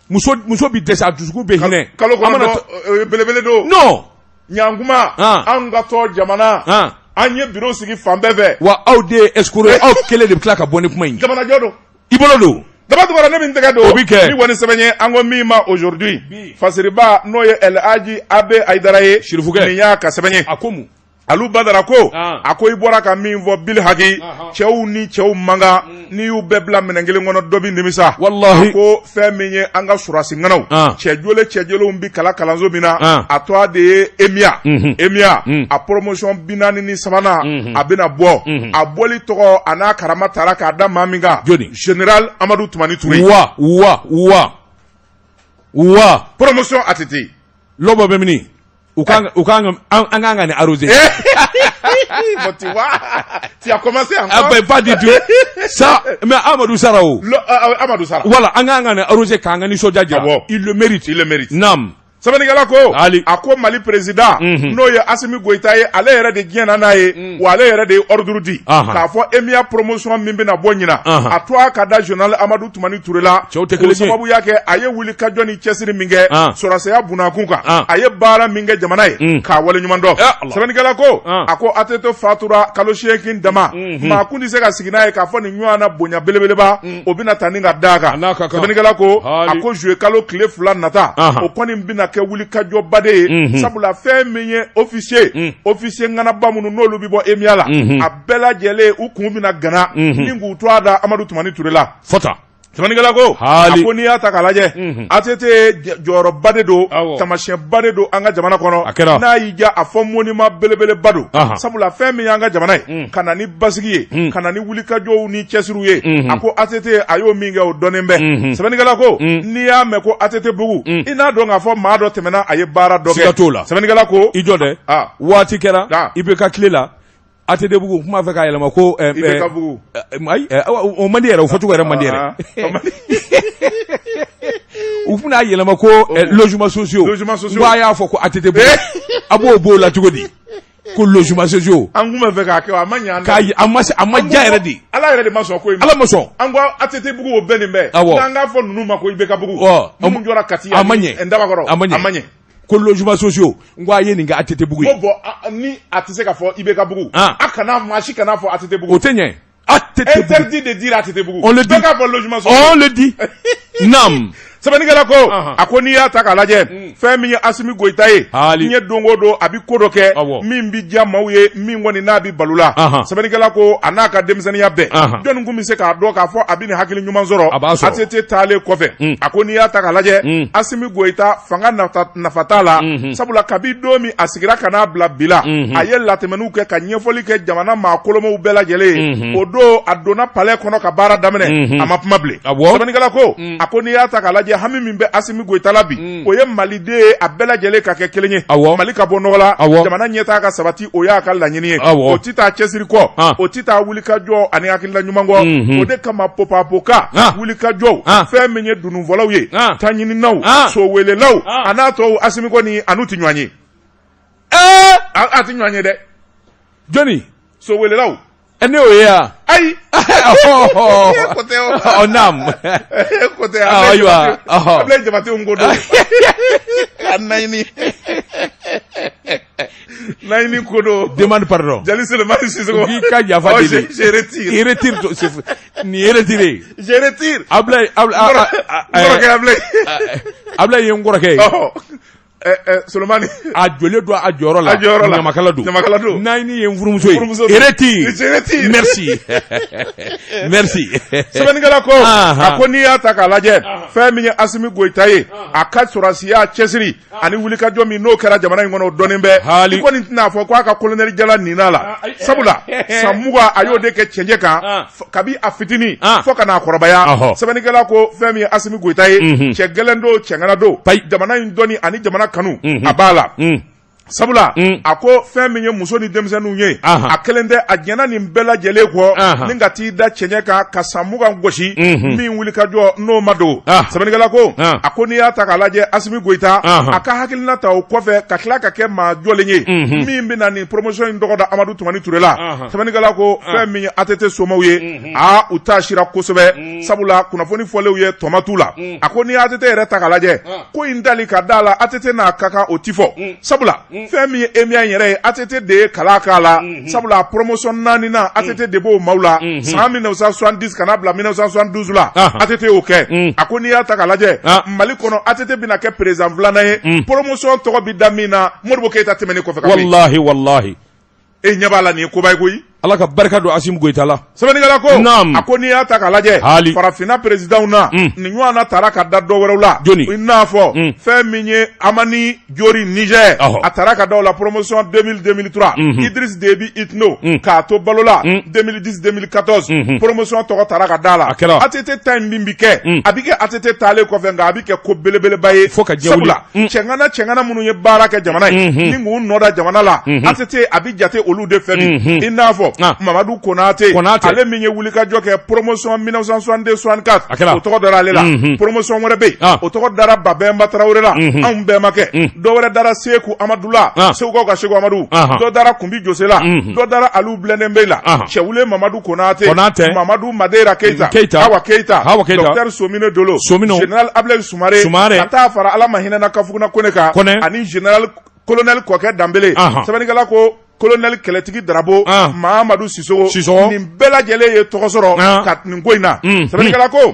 Speaker 1: Muso muso bɛ dɛsɛ, a dusukun bɛ hinɛ.
Speaker 2: Kalo 9, belebele don.
Speaker 1: Non.
Speaker 2: Ɲankuma, anw ka tɔn jamana, an ye bureau sigi fan bɛɛ fɛ.
Speaker 1: Wa aw de ye escroc ye, aw kelen de bɛ tila ka bɔ ni kuma in ye.
Speaker 2: Jamanajɔ don.
Speaker 1: I bolo don.
Speaker 2: Daba Tunkara, ne bɛ n tɛgɛ don.
Speaker 1: O bɛ kɛ.
Speaker 2: Ni kɔni sɛbɛn ye, an ko min ma Aujourd'hui, fasiriba n'o ye El Hadji Abe Hayidara ye.
Speaker 1: Sirifukɛ.
Speaker 2: Nin y'a ka sɛbɛn ye.
Speaker 1: A ko mun?
Speaker 2: Alu Badara ko, a ko i bɔra ka min fɔ bil haki, cɛw ni cɛw man kan, n'i y'u bɛɛ bila minɛn kelen kɔnɔ, dɔ bɛ nimisa.
Speaker 1: Walahi.
Speaker 2: A ko fɛn min ye an ka sɔrɔdasi ŋanaw, cɛ jolen cɛ jolenw bɛ kalan kalanso min na, a tɔgɔ de ye EMIA. EMIA, a promotion 43nan, a bɛna bɔ, a bɔli tɔgɔ a n'a karama taara k'a da maa min kan.
Speaker 1: Jɔni?
Speaker 2: Général Amadu Tumani Ture.
Speaker 1: Wa wa wa wa.
Speaker 2: Promotion ATT.
Speaker 1: Lɔbɔ bɛ mini? U kan u kan an kan ka nin arroser.
Speaker 2: Bon, tu vois, tu as commencé encore.
Speaker 1: Ah ben pas du tout. Ça, mais Amadou Sara o.
Speaker 2: Amadou Sara.
Speaker 1: Voilà, an kan ka nin arroser k'an ka nisɔndiya jira.
Speaker 2: Awɔ.
Speaker 1: Il le mérite.
Speaker 2: Il le mérite.
Speaker 1: Naam.
Speaker 2: Sɛbɛnnikɛla ko,
Speaker 1: Ali.
Speaker 2: A ko Mali président, n'o ye Asimi Goyita ye, ale yɛrɛ de diɲɛna n'a ye, wa ale yɛrɛ de ye ordre di k'a fɔ EMIA promotion min bɛna bɔ ɲinan, a tɔgɔ ka da général Amadu Tumani Ture la.
Speaker 1: Cɛw tɛ kelen ye.
Speaker 2: K'o sababuya kɛ a ye wuli ka jɔ ni cɛsiri min kɛ sɔrɔdasiya bunakun kan, a ye baara min kɛ jamana ye, k'a waleɲuman dɔn. Sɛbɛnnikɛla ko, a ko ATT fatura kalo 8 dama, maa kun tɛ se ka sigi n'a ye k'a fɔ nin ɲɔgɔn na bonya belebeleba o bɛna ta ni ka d'a kan. Sɛbɛnnikɛla ko, a ko juillet kalo tile 2 nata, o kɔni bɛna kɛ wulikajɔba de ye, sabula fɛn min ye officier officier ŋanaba minnu n'olu bɛ bɔ EMIA la, a bɛɛ lajɛlen u kun bɛna gana ni k'u tɔgɔ da Amadu Tumani Ture la.
Speaker 1: Fɔta.
Speaker 2: Sɛbɛnnikɛla ko, a ko n'i y'a ta k'a lajɛ, ATT jɔyɔrɔba de don, taamasiyɛnba de don an ka jamana kɔnɔ.
Speaker 1: A kɛra.
Speaker 2: N'a y'i diya a fɔ monument belebeleba don, sabula fɛn min y'an ka jamana ye, ka na ni basigi ye, ka na ni wulikajɔw ni cɛsiriw ye, a ko ATT a y'o min kɛ, o dɔnnen bɛ. Sɛbɛnnikɛla ko, n'i y'a mɛn ko ATT bugu, i n'a dɔn k'a fɔ maa dɔ tɛmɛna, a ye baara dɔ kɛ.
Speaker 1: Siga t'o la.
Speaker 2: Sɛbɛnnikɛla ko,
Speaker 1: I jɔ dɛ. Waati kɛra IBK tile la, ATT bugu kuma fɛ k'a yɛlɛma ko
Speaker 2: IBK bugu.
Speaker 1: Ayi, o man di yɛrɛ, o fɔcogo yɛrɛ man di yɛrɛ. U tun n'a yɛlɛma ko logements sociaux.
Speaker 2: Logements sociaux.
Speaker 1: Ko a y'a fɔ ko ATT bugu. A b'o b'o la cogo di? Ko logements sociaux.
Speaker 2: An kun bɛ fɛ k'a kɛ, a ma ɲɛ.
Speaker 1: K'a a ma se, a ma diya yɛrɛ de.
Speaker 2: Ala yɛrɛ de ma sɔn ko in ma.
Speaker 1: Ala ma sɔn.
Speaker 2: An ko ATT bugu, o bɛɛ nin bɛɛ.
Speaker 1: Awɔ.
Speaker 2: N'an k'a fɔ ninnu ma ko IBK bugu. Minnu jɔra Kati.
Speaker 1: A ma ɲɛ.
Speaker 2: Dabakɔrɔ.
Speaker 1: A ma ɲɛ.
Speaker 2: A ma ɲɛ.
Speaker 1: Ko logements sociaux, n ko a ye nin kɛ ATT bugu ye.
Speaker 2: Ko bon, ni a tɛ se ka fɔ IBK bugu, a kana maa si kana fɔ ATT bugu.
Speaker 1: O tɛ ɲɛ. ATT bugu.
Speaker 2: Interdit de dire ATT bugu.
Speaker 1: On le dit.
Speaker 2: Bɛɛ k'a fɔ logement sociaux.
Speaker 1: On le dit. Naam.
Speaker 2: Sɛbɛnnikɛla ko, a ko n'i y'a ta k'a lajɛ, fɛn min ye Asimi Goyita ye,
Speaker 1: Haali.
Speaker 2: n ye don o don a bɛ ko dɔ kɛ min bɛ diya maaw ye, min kɔni n'a bɛ balo la. Sɛbɛnnikɛla ko, a n'a ka denmisɛnninya bɛɛ, jɔnni kun bɛ se k'a dɔn k'a fɔ a bɛ nin hakili ɲuman sɔrɔ?
Speaker 1: A b'a sɔrɔ.
Speaker 2: ATT taalen kɔfɛ, a ko n'i y'a ta k'a lajɛ, Asimi Goyita fanga nafa t'a la, sabula kabi don min a sigira ka n'a bila bi la, a ye latɛmɛniw kɛ ka ɲɛfɔli kɛ jamana maa kolomaw bɛɛ lajɛlen ye. O don a donna palais kɔnɔ ka baara daminɛ, a ma kuma bilen. Sɛbɛnnikɛla ko, a ko n'i y'a ta k'a lajɛ, hami min bɛ Asimi Goyita la bi, o ye maliden ye a bɛɛ lajɛlen ka kɛ kelen ye, Mali ka bɔ nɔgɔ la, jamana ɲɛtaa ka sabati, o y'a ka laɲini ye. O tɛ taa cɛsiri kɔ, o tɛ taa wulikajɔ ani hakilila ɲuman kɔ. O de kama popapoka wulikajɔw, fɛn min ye dununfɔlaw ye, taɲininaw, sowelelaw, a n'a tɔw, Asimi kɔni a n'u tɛ ɲɔgɔn ye. A tɛ ɲɔgɔn ye dɛ.
Speaker 1: Jɔnni?
Speaker 2: Sowelelaw.
Speaker 1: Ne y'o ye yan.
Speaker 2: Ayi.
Speaker 1: Ko tɛ o. Naam.
Speaker 2: Ko tɛ.
Speaker 1: Ayiwa.
Speaker 2: Abilaye Jabate ko don. A naɲini. Nayini ko don.
Speaker 1: Demande pardon.
Speaker 2: Jali Selemani Sisoko.
Speaker 1: K'i ka yafa
Speaker 2: Oh,
Speaker 1: deli.
Speaker 2: je retire.
Speaker 1: I retire nin ye retiré.
Speaker 2: Je retire.
Speaker 1: Ablaye
Speaker 2: N kɔrɔkɛ Ablaye.
Speaker 1: Ablaye ye n kɔrɔkɛ ye.
Speaker 2: Ɔhɔ. Solomani.
Speaker 1: A jɔlen don a jɔyɔrɔ la.
Speaker 2: A jɔyɔrɔ la.
Speaker 1: Ɲamakala don.
Speaker 2: Ɲamakala don.
Speaker 1: Nayini ye n furumuso ye.
Speaker 2: Furumuso don.
Speaker 1: Retire.
Speaker 2: Je retire.
Speaker 1: Merci. Merci.
Speaker 2: Sɛbɛnnikɛla ko a ko n'i y'a ta k'a lajɛ, fɛn min ye Asimi Goyita ye, a ka sɔrɔdasiya cɛsiri ani wulikajɔ min n'o kɛra jamana in kɔnɔ, o dɔnnen bɛ.
Speaker 1: Haali.
Speaker 2: I kɔni tɛna fɔ k'a ka kolonɛli jala nina la, sabula san 20 a y'o de kɛ cɛncɛn kan kabi a fitinin fo ka n'a kɔrɔbaya. Sɛbɛnnikɛla ko fɛn min ye Asimi Goyita ye, cɛ gɛlɛn don, cɛŋana don, jamana in dɔnni ani jamana kanu a b'a la, sabula a ko fɛn min ye muso ni denmisɛnninw ye, a kelen tɛ, a jɛnna nin bɛɛ lajɛlen kɔ ni ka t'i da cɛncɛn kan ka san 20 gosi min wulikajɔ n'o ma dogo. Sɛbɛnnikɛla ko a ko n'i y'a ta k'a lajɛ, Asimi Goyita a ka hakilina ta o kɔfɛ ka tila ka kɛ maa jɔlen ye min bɛna nin promotion in tɔgɔ da Amadu Tumani Ture la. Sɛbɛnnikɛla ko fɛn min ye ATT somaw ye, aa, u taasira kosɛbɛ, sabula kunnafoni fɔlenw ye tɔma t'u la. A ko n'i ye ATT yɛrɛ ta k'a lajɛ, ko in dali ka da la ATT n'a ka kan, o ti fɔ, sabula fɛn min ye EMIA in yɛrɛ ye, ATT de ye kala k'a la, sabula promotion naaninan, ATT de b'o maaw la san 1970 ka n'a bila 1972 la, ATT y'o kɛ. A ko n'i y'a ta k'a lajɛ, Mali kɔnɔ, ATT bɛna kɛ président filanan ye promotion tɔgɔ bɛ da min na Modibo Keyita tɛmɛnen kɔfɛ ka bɔ yen.
Speaker 1: Wallahi, wallahi.
Speaker 2: E ɲɛ b'a la, nin ye koba ye koyi.
Speaker 1: Ala ka barika don Asimi Goyita la.
Speaker 2: Sɛbɛnnikɛla ko
Speaker 1: Naam.
Speaker 2: a ko n'i y'a ta k'a lajɛ,
Speaker 1: Haali.
Speaker 2: farafinna présidentw na, nin ɲɔgɔnna taara ka da dɔ wɛrɛw la.
Speaker 1: Jɔni?
Speaker 2: I n'a fɔ fɛn min ye Amani Jori Niger, a taara ka da o la promotion 2000 2003. Idriss Déby Itno, k'a to balo la, 2010 2014, promotion tɔgɔ taara ka da la.
Speaker 1: A kɛra.
Speaker 2: ATT ta in min bi kɛ, a bi kɛ ATT taalen kɔfɛ, nka a bi kɛ ko belebeleba ye.
Speaker 1: Fo ka diɲɛ wuli.
Speaker 2: Sabula cɛŋana cɛŋana minnu ye baara kɛ jamana ye ni k'u nɔ da jamana la, ATT a bi jate olu de fɛ bi, i n'a fɔ Mamadu Konate,
Speaker 1: Konate.
Speaker 2: ale min ye wulikajɔ kɛ promotion 1962 64,
Speaker 1: A kɛra.
Speaker 2: o tɔgɔ dara ale la. Promotion wɛrɛ bɛ yen, o tɔgɔ dara Babɛnba Tarawele la, anw bɛnbakɛ. Dɔ wɛrɛ dara Seku Amadu la, Segukaw ka Seku Amadu. Dɔ dara Kunbi Jose la, dɔ dara Aliyu Blondin Bey la, Cɛwule Mamadu Konate,
Speaker 1: Konate.
Speaker 2: Mamadu Madera Keyita,
Speaker 1: Keyita.
Speaker 2: Hawa Keyita,
Speaker 1: Hawa Keyita.
Speaker 2: Docteur Somino Dolo,
Speaker 1: Somino.
Speaker 2: Général Ablaye Sumare,
Speaker 1: Sumare.
Speaker 2: ka taa fara Ala ma hinɛna Kafuguna Kone kan,
Speaker 1: Kone.
Speaker 2: ani général colonel Kɔkɛ Danbele. Sɛbɛnnikɛla ko colonel Kɛlɛtigi Darabo, Mahamadu Sisoko,
Speaker 1: Sisoko.
Speaker 2: nin bɛɛ lajɛlen ye tɔgɔ sɔrɔ ka nin ko in na. Sɛbɛnnikɛla ko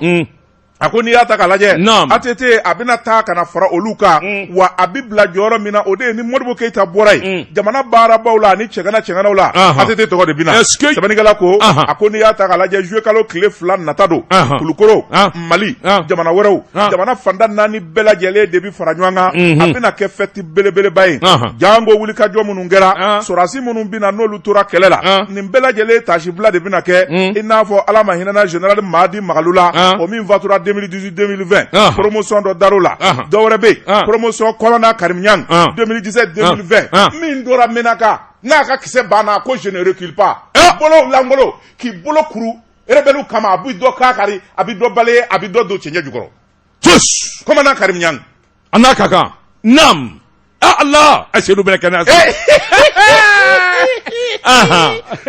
Speaker 2: a ko n'i y'a ta k'a lajɛ, ATT a bɛna taa ka na fara olu kan, wa a bɛ bila jɔyɔrɔ min na, o de ye ni Modibo Keyita bɔra yen, jamana baarabaw la ani cɛgana cɛganaw la, ATT tɔgɔ de bɛ na.
Speaker 1: Est-ce que
Speaker 2: Sɛbɛnnikɛla ko a ko n'i y'a ta k'a lajɛ, juillet kalo tile 2 nata don, Kulukoro, Mali, jamana wɛrɛw, jamana fanda naani bɛɛ lajɛlen de bɛ fara ɲɔgɔn kan. A bɛna kɛ fête belebeleba ye, janko wulikajɔ minnu kɛra, sɔrɔdasi minnu bɛna n'olu tora kɛlɛ la, nin bɛɛ lajɛlen tasibila de bɛna kɛ, i n'a fɔ Ala ma hinɛna général Mahadi Magalu la, o min fatura 2018 2020, promotion dɔ dar'o la. Dɔ wɛrɛ bɛ yen, promotion commandant Karim Niang, 2017 2020, min tora Menaka n'a ka kisɛ banna, ko je ne recule pas, bolo lankolon k'i bolo kuru rebelle kama, a bɛ dɔ kari, a bɛ dɔ balayer, a bɛ dɔ don cɛncɛn jukɔrɔ.
Speaker 1: Cus.
Speaker 2: Commandant Karim Niang.
Speaker 1: A n'a ka kan. Naam. Ah Allah, a Seydou bɛna kɛnɛya sɔrɔ.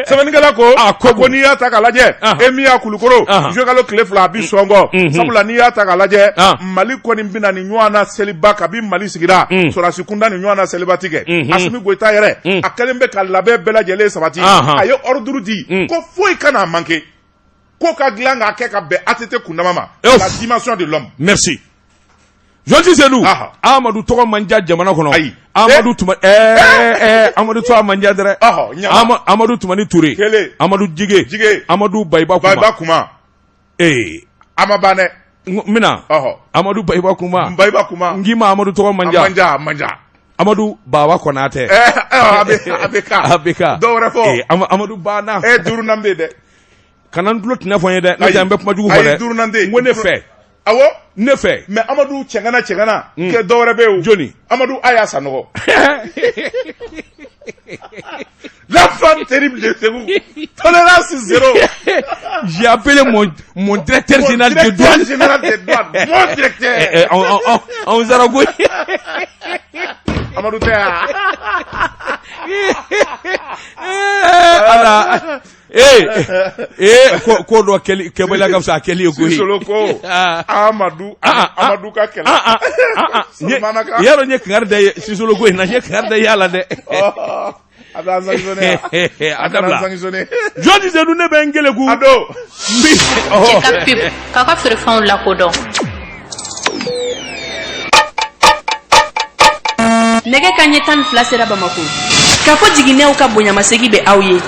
Speaker 2: Sɛbɛnnikɛla ko
Speaker 1: A ko
Speaker 2: ko n'i y'a ta k'a lajɛ, EMIA Kulukoro, juillet kalo tile 2 a bi sɔngɔ, sabula n'i y'a ta k'a lajɛ, Mali kɔni bɛna nin ɲɔgɔn na seliba kabi Mali sigira, sɔrɔdasi kunda nin ɲɔgɔn na seliba ti kɛ. Asimi Goyita yɛrɛ, a kɛlen bɛ ka labɛn bɛɛ lajɛlen sabati. A ye ordre di ko foyi kana manquer, ko ka dilan k'a kɛ ka bɛn ATT kundama ma, la dimension de l'homme.
Speaker 1: Merci. Jɔnti Seydou, Amadu tɔgɔ man diya jamana kɔnɔ.
Speaker 2: Ayi.
Speaker 1: Amadu Tuma Amadu tɔgɔ man diya dɛ. Amadu Tumani Ture.
Speaker 2: Kelen.
Speaker 1: Amadu Jige.
Speaker 2: Jige.
Speaker 1: Amadu Bayiba Kuma.
Speaker 2: Bayiba Kuma. A ma ban dɛ.
Speaker 1: N bɛna. Amadu Bayiba Kuma.
Speaker 2: Bayiba Kuma.
Speaker 1: N k'i ma Amadu tɔgɔ man diya.
Speaker 2: A man diya, a man diya.
Speaker 1: Amadu Baba Konatɛ.
Speaker 2: A bɛ ka.
Speaker 1: A bɛ ka.
Speaker 2: Dɔ wɛrɛ fɔ.
Speaker 1: Amadu banna.
Speaker 2: Duurunan bɛ yen dɛ.
Speaker 1: Kana n tulo tɛnɛ fɔ n ye dɛ, n'o tɛ n bɛ kuma jugu fɔ dɛ.
Speaker 2: Ayi, duurunan tɛ yen.
Speaker 1: N ko ne fɛ.
Speaker 2: Awɔ.
Speaker 1: Ne fɛ.
Speaker 2: Mais Amadu cɛŋana cɛŋana. Kɛ dɔ wɛrɛ bɛ yen o.
Speaker 1: Jɔni?
Speaker 2: Amadu Aya Sanogo. L'enfant terrible de Ségou. Tolérance zéro.
Speaker 1: J'ai appelé mon directeur
Speaker 2: Mon
Speaker 1: général de
Speaker 2: directeur
Speaker 1: douane.
Speaker 2: général des douanes. Mon directeur.
Speaker 1: On Zaragoza.
Speaker 2: Amadou tɛ yan.
Speaker 1: Ala. Ee ee ko dɔ kɛbaliya ka fisa a kɛli ye koyi.
Speaker 2: Sisolo ko Amadu Amadu ka kɛlɛ.
Speaker 1: I y'a dɔn n ye kangari da ye Sisolo ko in na, n ye kangari da y'a la dɛ.
Speaker 2: A bɛ an sanctionner
Speaker 1: a dabila. Jɔnni Sedu, ne bɛ n keleku.
Speaker 2: A don.
Speaker 3: Cɛ ka pub k'aw ka feerefɛnw lakodɔn.
Speaker 4: Nɛgɛ kanɲɛ 12 sera Bamakɔ. Kafo jiginɛw ka bonyamasegin bɛ aw ye.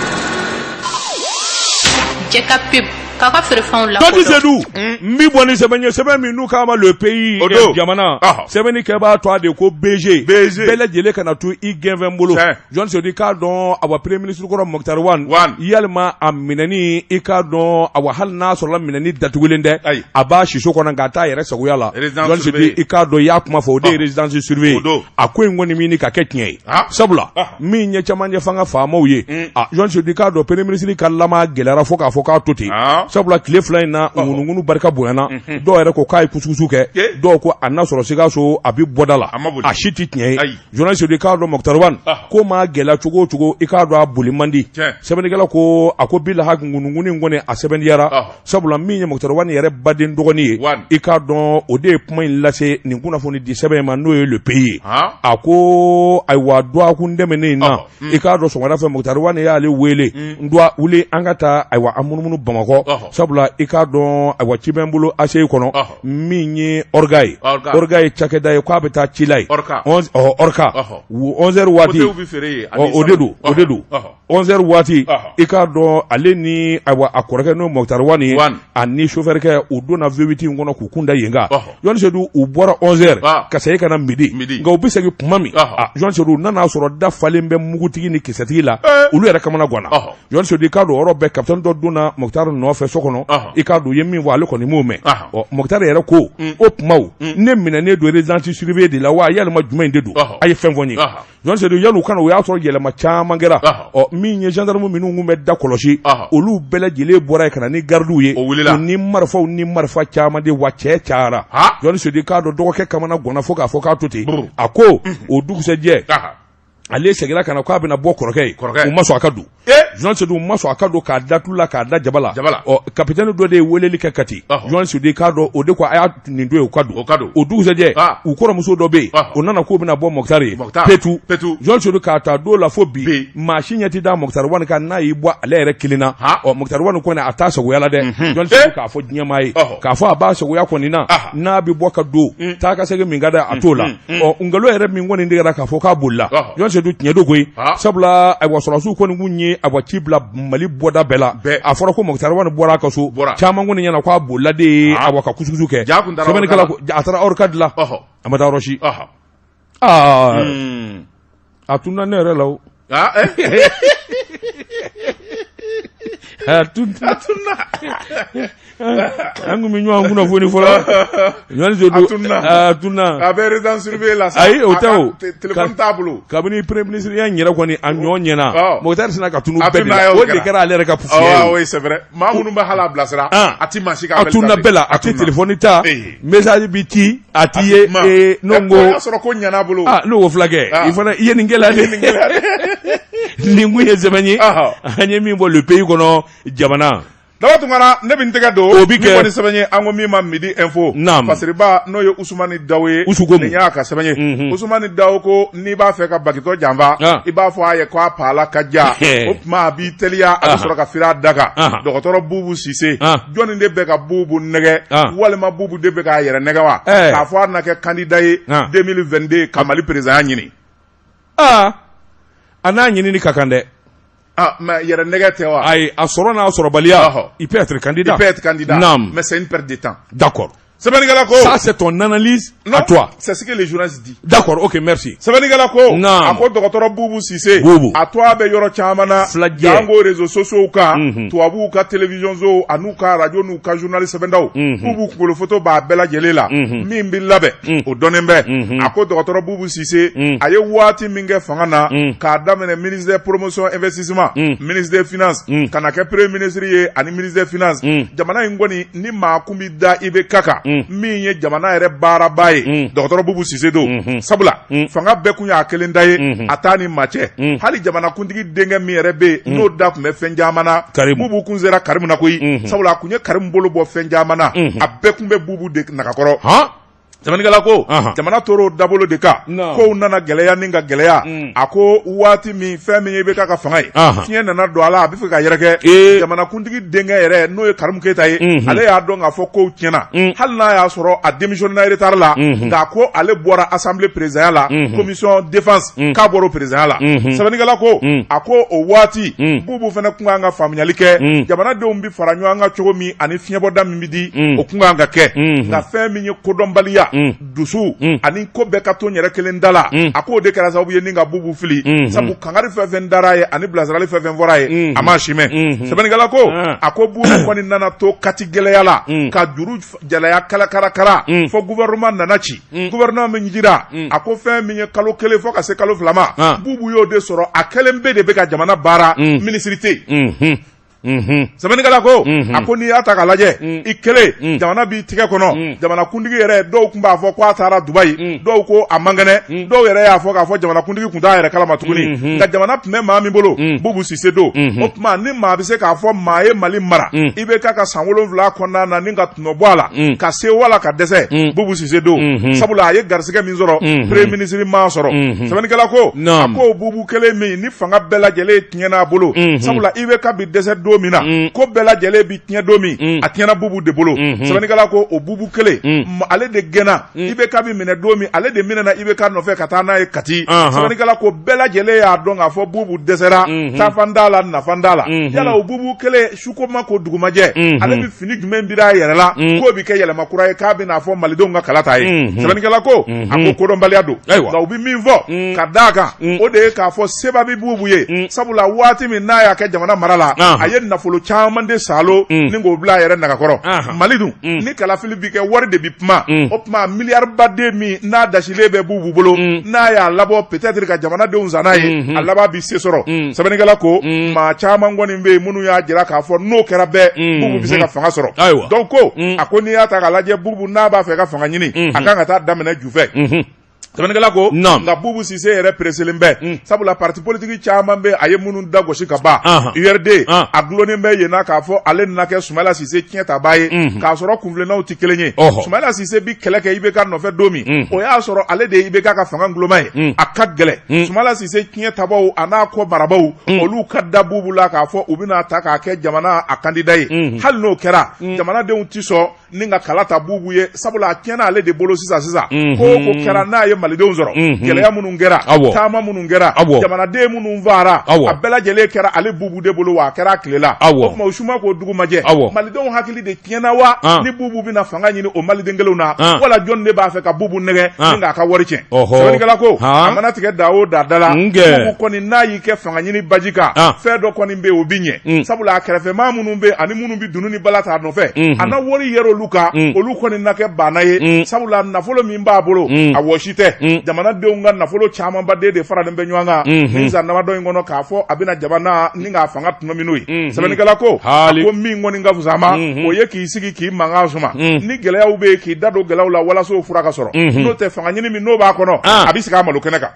Speaker 3: Cɛ ka pub k'aw ka feerefɛnw
Speaker 1: lakodɔn. Tɔti Sedu, n bi bɔ ni sɛbɛn ye, sɛbɛn min n'u k'a ma Le Pays,
Speaker 2: O don.
Speaker 1: Jamana. Sɛbɛnnikɛbaa tɔgɔ de ko BG.
Speaker 2: BG.
Speaker 1: Bɛɛ lajɛlen kana to i gɛnfɛn bolo.
Speaker 2: Tiɲɛ.
Speaker 1: Jɔn Sedu, i k'a dɔn awa premier ministre kɔrɔ Moctar Ouane.
Speaker 2: Ouane.
Speaker 1: Yalima a minɛni, i k'a dɔn awa hali n'a sɔrɔla minɛni datugulen tɛ.
Speaker 2: Ayi.
Speaker 1: A b'a siso kɔnɔ nka a t'a yɛrɛ sagoya la.
Speaker 2: Résidence
Speaker 1: Jɔn Sedu,
Speaker 2: surveillée.
Speaker 1: i k'a dɔn i y'a kuma fɔ, o de ye résidence surveillée.
Speaker 2: O don.
Speaker 1: A ko in kɔni min ka kɛ tiɲɛ ye. Sabula min ye cɛmancɛ fanga faamaw ye, a Jɔn Sedu, i k'a dɔn premier ministre ka lama gɛlɛyara fo k'a fɔ k'a to ten. Sabula tile 2 in na, ŋunuŋunu barika bonyana, dɔw yɛrɛ ko k'a ye kusukusu kɛ, dɔw ko a n'a sɔrɔ Sikaso a bɛ bɔda la,
Speaker 2: A ma boli.
Speaker 1: A si tɛ tiɲɛ ye.
Speaker 2: Ayi.
Speaker 1: Jɔn Sedu, i k'a dɔn Moctar Ouane ko maa gɛlɛya cogo o cogo, i k'a dɔn a boli man di. Sɛbɛnnikɛla ko a ko bilahi ŋunuŋunu in kɔni a sɛbɛntiyara, sabula min ye Moctar Ouane yɛrɛ baden dɔgɔnin ye, i k'a dɔn o de ye kuma in lase nin kunnafoni di sɛbɛn in ma, n'o ye Le Pays ye. A ko ayiwa dɔgɔkun tɛmɛnen in na, i k'a dɔn sɔgɔmada fɛ Moctar Ouane y'ale wele, n dɔgɔ wuli an ka taa ayiwa an munumunu Bamakɔ, sabula i k'a dɔn ayiwa ci bɛ n bolo ACI kɔnɔ, min ye ORGA ye. ORGA ye cakɛda ye k'a bɛ taa ci la yen. ORCA 11 heures waati, o de don, o de don, 11 heures waati, i k'a dɔn ale ni ayiwa a kɔrɔkɛ n'o Moctar Ouane ye, ani chauffeur kɛ, u donna V8 in kɔnɔ k'u kun da yen kan. Jɔn Sedu, u bɔra 11 heures ka segin ka na midi, nka u bɛ segin tuma min, Jɔn Sedu nana sɔrɔ da falen bɛ mugutigi ni kisɛtigi la, olu yɛrɛ kamana ganna. Jɔn Sedu, i k'a dɔn yɔrɔ bɛɛ capitaine dɔ donna Moctar nɔfɛ so kɔnɔ, i k'a dɔn u ye min fɔ ale kɔni m'o mɛn. Ɔ Moctar yɛrɛ ko o kumaw, ne minɛnen don résidence surveillée de la wa, yalima jumɛn de don, a ye fɛn fɔ n ye. Jɔn Sedu, yan'u ka na, o y'a sɔrɔ yɛlɛma caman kɛra. Ɔ min ye gendarme minnu tun bɛ da kɔlɔsi, olu bɛɛ lajɛlen bɔra yen ka na ni gardiw ye, u ni marifaw ni marifa caman de wa cɛ cayara. Jɔn Sedu, i k'a dɔn dɔgɔkɛ kamana ganna fo k'a fɔ k'a to ten. A ko o dugusɛjɛ ale seginna ka na k'a bɛna bɔ kɔrɔkɛ ye, u ma sɔn a ka don. Jɔn Sedu, u ma sɔn a ka don k'a da tulu la, k'a da jaba la. Ɔ capitaine dɔ de ye weleli kɛ Kati. Jɔn Sedu, i k'a dɔn o de ko a y'a nin don ye, u ka don. O dugusɛjɛ u kɔrɔmuso dɔ bɛ yen, o nana k'o bɛna bɔ Moctar ye petu. Jɔn Sedu, k'a ta don la fo bi, maa si ɲɛ tɛ da Moctar Ouane kan n'a y'i bɔ ale yɛrɛ kelen na. Ɔ Moctar Ouane kɔni a t'a sagoya la dɛ. Jɔn Sedu, k'a fɔ diɲɛmaa ye k'a fɔ a b'a sagoya kɔni na, n'a bɛ bɔ ka don taa ka segin min ka d'a a t'o la. Ɔ nkalon yɛrɛ min kɔni tigɛra k'a fɔ k'a bolila, Jɔn Sedu, tiɲɛ don koyi. Sabula ayiwa sɔrɔdasiw kɔni kun ye ayiwa ci bila Mali bɔda bɛɛ la, a fɔra ko Moctar Ouane bɔra a ka so, caman kɔni ɲɛna k'a bolila de ye ayiwa ka kusukusu kɛ. Sɛbɛnnikɛla ko a taara ORCA de la, a ma taa yɔrɔ si. Aa a tununna ne yɛrɛ la o. A tununna. An kun bɛ ɲɔgɔn kunnafoni fɔlɔ. Jɔn Sedu,
Speaker 2: A tununna.
Speaker 1: A tununna.
Speaker 2: A bɛ résidence surveillée la sa.
Speaker 1: Ayi, o tɛ o.
Speaker 2: Téléphone t'a bolo.
Speaker 1: Kabini premier ministre ya in yɛrɛ kɔni a ɲɔ ɲɛna, Moctar sinna ka tunun
Speaker 2: A
Speaker 1: bɛɛ de
Speaker 2: tununna,
Speaker 1: la.
Speaker 2: o
Speaker 1: O de
Speaker 2: kɛra.
Speaker 1: kɛra ale yɛrɛ ka fiɲɛ ye.
Speaker 2: Ah oui, c'est vrai. Maa minnu bɛ hali a bilasira, a ti maa si ka
Speaker 1: A
Speaker 2: appel
Speaker 1: tununna
Speaker 2: ta
Speaker 1: bɛɛ la, a tɛ
Speaker 2: tununna.
Speaker 1: téléphone ta, message bi ci, a ti ye.
Speaker 2: Kuma.
Speaker 1: Ee, ne ko
Speaker 2: O y'a sɔrɔ ko ɲana a bolo.
Speaker 1: Ah, ne ko fulakɛ, i fana i ye nin gɛlɛya de. Nin kun ye sɛbɛn ye, an ye min bɔ Le Pays kɔnɔ, jamana.
Speaker 2: Daba Tunkara, ne bɛ n tɛgɛ don
Speaker 1: O bi kɛ.
Speaker 2: Min kɔni sɛbɛn ye, an ko min ma Midi Info.
Speaker 1: Naam.
Speaker 2: Fasiriba n'o ye Usumani Dawo ye.
Speaker 1: Usu ko mun?
Speaker 2: Nin y'a ka sɛbɛn ye. Usumani Dawo ko n'i b'a fɛ ka bagitɔ janfa, i b'a fɔ a ye ko a paala ka ja. O tuma a b'i teliya, a bɛ sɔrɔ ka firi a da kan. Dɔgɔtɔrɔ Bubu Sise, jɔnni de bɛ ka Bubu nɛgɛ walima Bubu de bɛ k'a yɛrɛ nɛgɛ wa? K'a fɔ a na kɛ candidat ye 2022 ka Mali président ya ɲini.
Speaker 1: Aa, a n'a ɲinini ka kan dɛ.
Speaker 2: Ah, mais yɛrɛ nɛgɛ tɛ wa?
Speaker 1: Ayi, a sɔrɔ n'a sɔrɔbaliya, il peut être candidat.
Speaker 2: Il peut être candidat.
Speaker 1: Naam.
Speaker 2: Mais c'est une perte de temps.
Speaker 1: D'accord.
Speaker 2: Sɛbɛnnikɛla ko.
Speaker 1: Ça, c'est ton analyse
Speaker 2: Non,
Speaker 1: à toi.
Speaker 2: C'est ce que les journalistes disent.
Speaker 1: D'accord, ok, merci.
Speaker 2: Sɛbɛnnikɛla ko.
Speaker 1: Naam.
Speaker 2: A ko dɔgɔtɔrɔ Bubu Sise.
Speaker 1: Bubu.
Speaker 2: A tɔgɔ bɛ yɔrɔ caman na.
Speaker 1: Filajɛ.
Speaker 2: Jango réseaux sociaux kan. Tubabuw ka télévision so an'u ka radio n'u ka journal sɛbɛndaw. Bubu kunkolo photo b'a bɛɛ lajɛlen la. Min bɛ labɛn. O dɔnnen bɛ. A ko dɔgɔtɔrɔ Bubu Sise. A ye waati min kɛ fanga na. K'a daminɛ ministre des promotion investissement. Ministre des finances. Ka na kɛ premier ministre ye ani ministre des finances. Jamana in kɔni ni maa kun bɛ da IBK kan. Min ye jamana yɛrɛ baaraba ye, dɔgɔtɔrɔ Bubu Sise don, sabula fanga bɛɛ kun y'a kelen ta ye, a t'a ni maa cɛ. Hali jamanakuntigi denkɛ min yɛrɛ bɛ yen, n'o da tun bɛ fɛn caman na, Bubu kun sera Karimu na koyi, sabula a kun ye Karimu bolo bɔ fɛn caman na. A bɛɛ kun bɛ Bubu de nagakɔrɔ. Sɛbɛnnikɛla ko jamana tor'o dabolo de kan, kow nana gɛlɛya ni ka gɛlɛya. A ko waati min fɛn min ye IBK ka fanga ye, fiɲɛ nana don a la, a bɛ fɛ ka yɛrɛkɛ, jamanakuntigi denkɛ yɛrɛ, n'o ye Karimu Keyita ye, ale y'a dɔn k'a fɔ kow tiɲɛna. Hali n'a y'a sɔrɔ a démissionné retard la, nka ko ale bɔra assemblée présidentya la, commission défense, k'a bɔra o présidentya la. Sɛbɛnnikɛla ko a ko o waati Bubu fana tun kan ka faamuyali kɛ, jamanadenw bɛ fara ɲɔgɔn kan cogo min ani fiɲɛbɔda min bɛ di, o tun kan ka kɛ. Nka fɛn min ye kodɔnbaliya, dusu ani ko bɛɛ ka to n yɛrɛ kelen da la, a k'o de kɛra sababu ye ni ka Bubu fili, sabu kangari fɛn fɛn dara a ye ani bilasirali fɛn fɛn fɔra a ye, a m'a si mɛn. Sɛbɛnnikɛla ko a ko Bubu kɔni nana to kati gɛlɛya la, ka juru jalaya kalakarakara, fo gouvernement nana ci. Gouvernement min cira, a ko fɛn min ye kalo 1 fo ka se kalo 2 ma, Bubu y'o de sɔrɔ, a kelen bɛɛ de bɛ ka jamana baara, minisiri tɛ yen. Sɛbɛnnikɛla ko a ko n'i y'a ta k'a lajɛ, i kelen, jamana b'i tigɛ kɔnɔ. Jamanakuntigi yɛrɛ, dɔw tun b'a fɔ k'a taara Dubayi, dɔw ko a man kɛnɛ, dɔw yɛrɛ y'a fɔ k'a fɔ jamanakuntigi tun t'a yɛrɛ kalama tuguni. Nka jamana tun bɛ maa min bolo, Bubu Sise don. O tuma ni maa bɛ se k'a fɔ maa ye Mali mara IBK ka san 7 kɔnɔna na ni ka tɔnɔ bɔ a la, ka se wala ka dɛsɛ, Bubu Sise don, sabula a ye garisɛgɛ min sɔrɔ, premier ministre m'a sɔrɔ. Sɛbɛnnikɛla ko a ko Bubu kelen min ni fanga bɛɛ lajɛlen tiɲɛna a bolo, sabula IBK bi dɛsɛ don min na, ko bɛɛ lajɛlen bi tiɲɛ don min, a tiɲɛna Bubu de bolo. Sɛbɛnnikɛla ko o Bubu kelen, ale de gɛnna IBK bi minɛ don min, ale de minɛna IBK nɔfɛ ka taa n'a ye Kati. Sɛbɛnnikɛla ko bɛɛ lajɛlen y'a dɔn k'a fɔ Bubu dɛsɛra, taafan t'a la, nafan t'a la. Yala o Bubu kelen, suko ma ko dugu ma jɛ, ale bɛ fini jumɛn biri a yɛrɛ la k'o bɛ kɛ yɛlɛma kura ye, k'a bɛna fɔ malidenw ka kala t'a ye? Sɛbɛnnikɛla ko a ko kodɔnbaliya don. Nka u bɛ min fɔ ka d'a kan, o de ye k'a fɔ seba bɛ Bubu ye, sabula waati min n'a y'a kɛ jamana mara la, a ye nafolo caman de salo ni k'o bila a yɛrɛ nagakɔrɔ. Mali dun, ni kalafili bi kɛ, wari de bi kuma. O tuma miliyaribaden min n'a dasilen bɛ Bubu bolo, n'a y'a labɔ peut-être ka jamanadenw san n'a ye, a laban bi se sɔrɔ. Sɛbɛnnikɛla ko maa caman kɔni bɛ yen minnu y'a jira k'a fɔ n'o kɛra bɛɛ, Bubu bɛ se ka fanga sɔrɔ.
Speaker 1: Ayiwa.
Speaker 2: Donc ko a ko n'i y'a ta k'a lajɛ, Bubu n'a b'a fɛ ka fanga ɲini, a kan ka taa daminɛ jufɛ. Sɛbɛnnikɛla ko nka Bubu Sise yɛrɛ pereselen bɛ, sabula parti politique caman bɛ, a ye minnu da gosi ka ban, URD a dulonnen bɛ yen na k'a fɔ ale nana kɛ Sumayila Sise tiɲɛ tabaa ye, k'a sɔrɔ kunfilennaw tɛ kelen ye. Sumayila Sise bi kɛlɛ kɛ IBK nɔfɛ don min, o y'a sɔrɔ ale de ye IBK ka fanga guloma ye. A ka gɛlɛn Sumayila Sise tiɲɛ tabaw a n'a kɔ marabaw, olu ka da Bubu la k'a fɔ u bɛna ta k'a kɛ jamana a kandida ye. Hali n'o kɛra, jamanadenw tɛ sɔn ni ka kala ta Bubu ye, sabula a tiɲɛna ale de bolo sisan sisan. Ko o ko kɛra n'a ye malidenw sɔrɔ, gɛlɛya minnu kɛra, taama minnu kɛra, jamanaden minnu faara, a bɛɛ lajɛlen kɛra ale Bubu de bolo, wa a kɛra a tile la. O tuma o su ma ko dugu ma jɛ, malidenw hakili de tiɲɛna wa? Ni Bubu bɛna fanga ɲini o maliden kelenw na, wala jɔn de b'a fɛ ka Bubu nɛgɛ ni k'a ka wari tiɲɛ? Sɛbɛnnikɛla ko a mana tigɛ da o da da la, Bubu kɔni n'a y'i kɛ fanga ɲini baji kan, fɛn dɔ kɔni bɛ yen o bi ɲɛ, sabula a kɛrɛfɛmaa minnu bɛ ani minnu bɛ dunun ni bala t'a nɔfɛ, a na wari yɛrɛ olu kan, olu kɔni na kɛ baana ye, sabula nafolo min b'a bolo, a wɔsi tɛ. Jamanadenw ka nafolo camanba de faralen bɛ ɲɔgɔn kan nin san damadɔ in kɔnɔ, k'a fɔ a bɛna jamana ni k'a fanga tɔnɔmi n'o ye. Sɛbɛnnikɛla ko a ko min kɔni ka fisa a ma, o ye k'i sigi k'i mankan suma, ni gɛlɛyaw bɛ yen, k'i da don gɛlɛyaw la walasa o fura ka sɔrɔ. N'o tɛ, fanga ɲini min n'o b'a kɔnɔ, a bɛ sigi a malo kɛnɛ kan.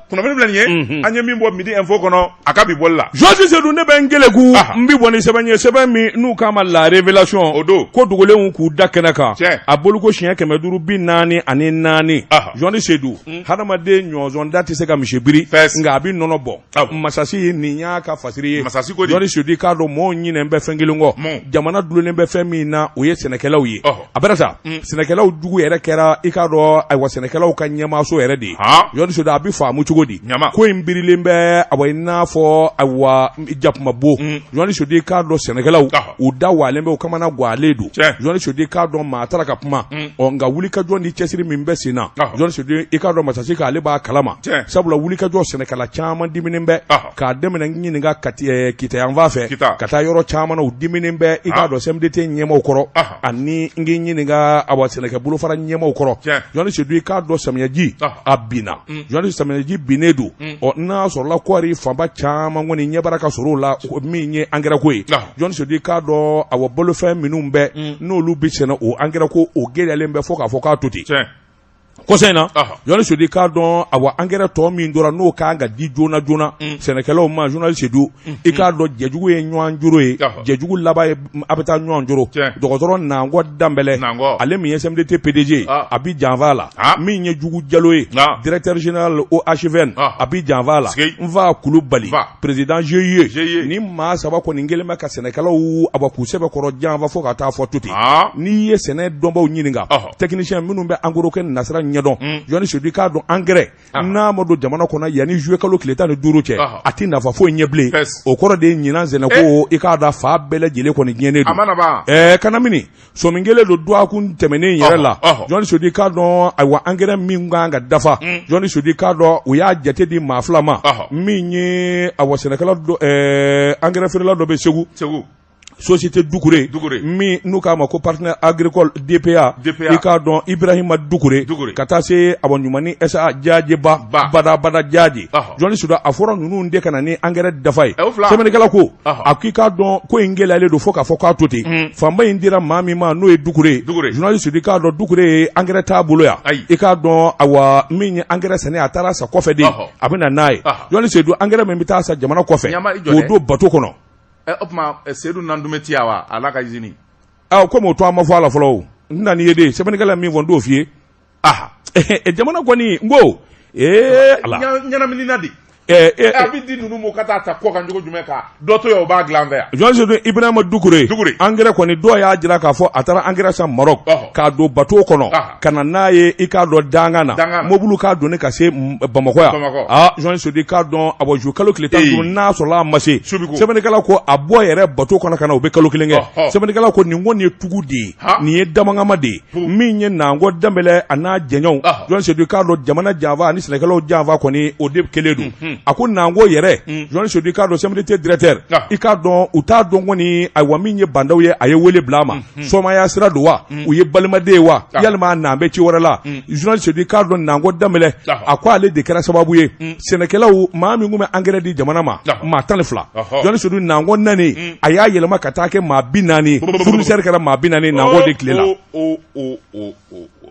Speaker 2: Kunnafoni filɛ nin ye, an ye min bɔ Midi Info kɔnɔ a ka bi bɔli la.
Speaker 1: Josi Sedu, ne bɛ n keleku, n bɛ bɔ ni sɛbɛn ye, sɛbɛn min n'u k'a ma La Révélation.
Speaker 2: O don.
Speaker 1: Ko dogolenw k'u da kɛnɛ kan, a boliko siɲɛ 544. Josi Sedu, hadamaden ɲɔnsɔn da tɛ se ka misi biri, nka a bɛ nɔnɔ bɔ. Masasi, nin y'a ka fasiri ye.
Speaker 2: Masasi ko di?
Speaker 1: Josi Sedu, k'a dɔn mɔgɔw ɲinɛn bɛ fɛn kelen kɔ, jamana dulonnen bɛ fɛn min na, o ye sɛnɛkɛlaw ye. A bɛra sa, sɛnɛkɛlaw jugu yɛrɛ kɛra, i k'a dɔn, ayiwa, sɛnɛkɛlaw ka ɲɛmaaso yɛrɛ de ye. Josi Sedu, a bɛ faamu cogo di? Ko in birilen bɛ, awa, i n'a fɔ, ayiwa, jakumabo. Josi Sedu, i k'a dɔn sɛnɛkɛlaw u da walen bɛ, u kamana gwalen don. Josi Sedu, i k'a dɔn maa taara ka kuma ɔ, nka wulikajɔ ni cɛsiri min bɛ sen na, Josi Sedu, i k'a dɔn masasi k'ale b'a kalama, sabula wulikajɔ sɛnɛkɛla caman diminen bɛ, k'a daminɛ ɲininka Kita yanfan fɛ ka taa yɔrɔ caman na, u diminen bɛ, i k'a dɔn, CMDT ɲɛmaaw kɔrɔ ani n k'i ɲininka, awa, sɛnɛkɛ bolofara ɲɛmaaw kɔrɔ. Josi Sedu, i k'a dɔn samiyɛji a binna. Josi, samiyɛji binnen don. Ɔ, n'a sɔrɔla kɔɔri fanba caman kɔni ɲɛbara ka sɔrɔ o la, min ye angɛrɛ ko ye, journaliste Seydou, i k'a dɔn, awa, bolofɛn minnu bɛ n'olu bɛ sɛnɛ, o angɛrɛ ko o gɛlɛyalen bɛ fo k'a fɔ k'a to ten. Kɔsa in na, journaliste Seydou, i k'a dɔn, awa, angɛrɛ tɔ min tora n'o kan ka di joona joona sɛnɛkɛlaw ma, journaliste Seydou, i k'a dɔn, jɛjugu ye ɲɔgɔn joro ye, jɛjugu laban ye a bɛ taa ɲɔgɔn joro. Dɔgɔtɔrɔ Nangɔ Danbɛlɛ, ale min ye CMDT PDG, a bi janfa la. Min ye Jugu Jalo ye, directeur général OHVN, a bi janfa la. Nfa Kulubali, président GIE, ni maa saba kɔni kɛlen bɛ ka sɛnɛkɛlaw, awa, k'u sɛbɛkɔrɔ janfa fo ka taa fɔ to ten. N'i ye sɛnɛ dɔnbaw ɲininka, technicien minnu bɛ engrais kɛ nasira ɲɛdɔn, journaliste Seydou, i k'a dɔn, engrais n'a ma don jamana kɔnɔ yanni juillet kalo tile 15 cɛ, a tɛ nafa foyi ɲɛ bilen. O kɔrɔ de ye ɲinan sɛnɛko, i k'a dɔn, fan bɛɛ lajɛlen kɔni tiɲɛnen don. Kana mini sɔmi kɛlen don dɔgɔkun tɛmɛnen yɛrɛ la, journaliste Seydou, i k'a dɔn, ayiwa, engrais min kan ka dafa, journaliste Seydou, i k'a dɔn, u y'a jate di maa fila ma. Min ye, awa, sɛnɛkɛla engrais feerela dɔ bɛ Segu, société Dukure, min n'u k'a ma ko partenaire agricole DPA, i k'a dɔn, Ibrahima Dukure, ka taa se, awa, Ɲumani SA Jajeba, Badabada Jaje. Journaliste Seydou, a fɔra ninnu de ka na ni engrais dafa ye. Sɛbɛnnikɛla ko a k'i k'a dɔn ko in gɛlɛyalen don fo k'a fɔ k'a to ten. Fanba in dira maa min ma, n'o ye Dukure ye, journaliste Seydou, i k'a dɔn, Dukure ye engrais t'a bolo yan. I k'a dɔn, awa, min ye engrais sɛnɛ, a taara sa kɔfɛ de, a bɛ na n'a ye. Journaliste Seydou, engrais min bɛ taa sa jamana kɔfɛ k'o don bateau kɔnɔ.
Speaker 2: O tuma Seydou Nandume ti yan wa, a n'a ka usine?
Speaker 1: Komi o to a ma fɔ a la fɔlɔ, o n tɛna n'i ye de. Sɛbɛnnikɛla min fɔ, n t'o f'i ye. Jamana kɔni, n ko ee Ala.
Speaker 2: Ɲɛnaminina de. A bɛ di ninnu ma ka taa ta kɔkan cogo jumɛn, ka dɔ to yan, o b'a dilan an fɛ yan.
Speaker 1: Journaliste Seydou, Ibrahima Dukure, engrais kɔni, dɔw y'a jira k'a fɔ a taara engrais san Maroc k'a don bateau kɔnɔ ka na n'a ye, i k'a dɔn, dankan na, mobili k'a doni ka se Bamakɔ yan. Aa, journaliste Seydou, i k'a dɔn, a bɔ juillet kalo tile 15, n'a sɔrɔla a ma se, sɛbɛnnikɛla ko a bɔ yɛrɛ bateau kɔnɔ ka na, o bɛ kalo kelen kɛ. Sɛbɛnnikɛla ko nin ko nin ye tugu de ye, nin ye damangama de ye. Min ye Nangɔ Danbɛlɛ a n'a jɛɲɔgɔnw, journaliste Seydou, i k'a dɔn, jamana janfa ani sɛnɛkɛlaw janfa kɔni, o de kelen don. A ko Nangɔ yɛrɛ, journaliste Seydou, i k'a dɔn, CMDT directeur, i k'a dɔn, u t'a dɔn kɔni, ayiwa, min ye Bandaw ye, a ye wele bila a ma, sɔmaya sira don wa, u ye balimaden ye wa, yalima n'an bɛ ci wɛrɛ la. Journaliste Seydou, i k'a dɔn, Nangɔ Danbɛlɛ, a ko ale de kɛra sababu ye sɛnɛkɛlaw, maa min tun bɛ engrais di jamana ma, maa 12, journaliste Seydou, Nangɔ nanen, a y'a yɛlɛma ka taa kɛ maa 40, fournisseur kɛra maa 40 Nangɔ de tile la.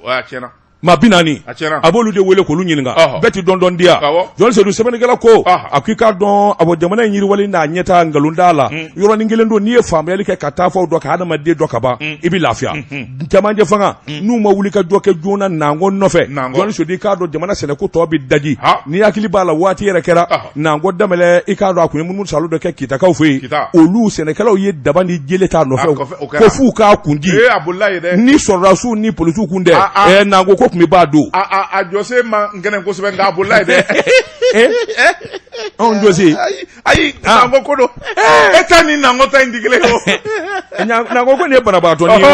Speaker 2: A tiɲɛna.
Speaker 1: Maa 40, a b'olu de wele k'olu ɲininka, bɛɛ ti dɔn dɔn diya. Journaliste Seydou, sɛbɛnnikɛla ko a k'i k'a dɔn, a bɔ jamana in yiriwali n'a ɲɛtaa, nkalon t'a la. Yɔrɔnin kelen don, n'i ye faamuyali kɛ ka taa fɔ dɔn ka hadamaden dɔn ka ban, i bɛ lafiya. Camancɛ fanga n'u ma wuli ka jɔ kɛ joona Nangɔ nɔfɛ, journaliste Seydou, i k'a dɔn, jamana sɛnɛko tɔ bɛ daji. N'i hakili b'a la, waati yɛrɛ kɛra, Nangɔ Danbɛlɛ, i k'a dɔn, a tun ye munumunu salo dɔ kɛ Kitakaw fɛ yen. Olu sɛnɛkɛlaw ye daba ni jele t'a nɔfɛ ko f'u k'a kun di ni sɔrɔdasiw ni polisiw kun tɛ, Nangɔ ko tun bɛ b'a don.
Speaker 2: A jɔsen man kɛnɛ kosɛbɛ, nka a bolila yen dɛ.
Speaker 1: Anw jɔsen.
Speaker 2: Ayi, Nangɔ ko don, e ta ni Nangɔ ta in tɛ kelen ye o.
Speaker 1: Nangɔ ko nin ye banabaatɔ
Speaker 2: ni ye.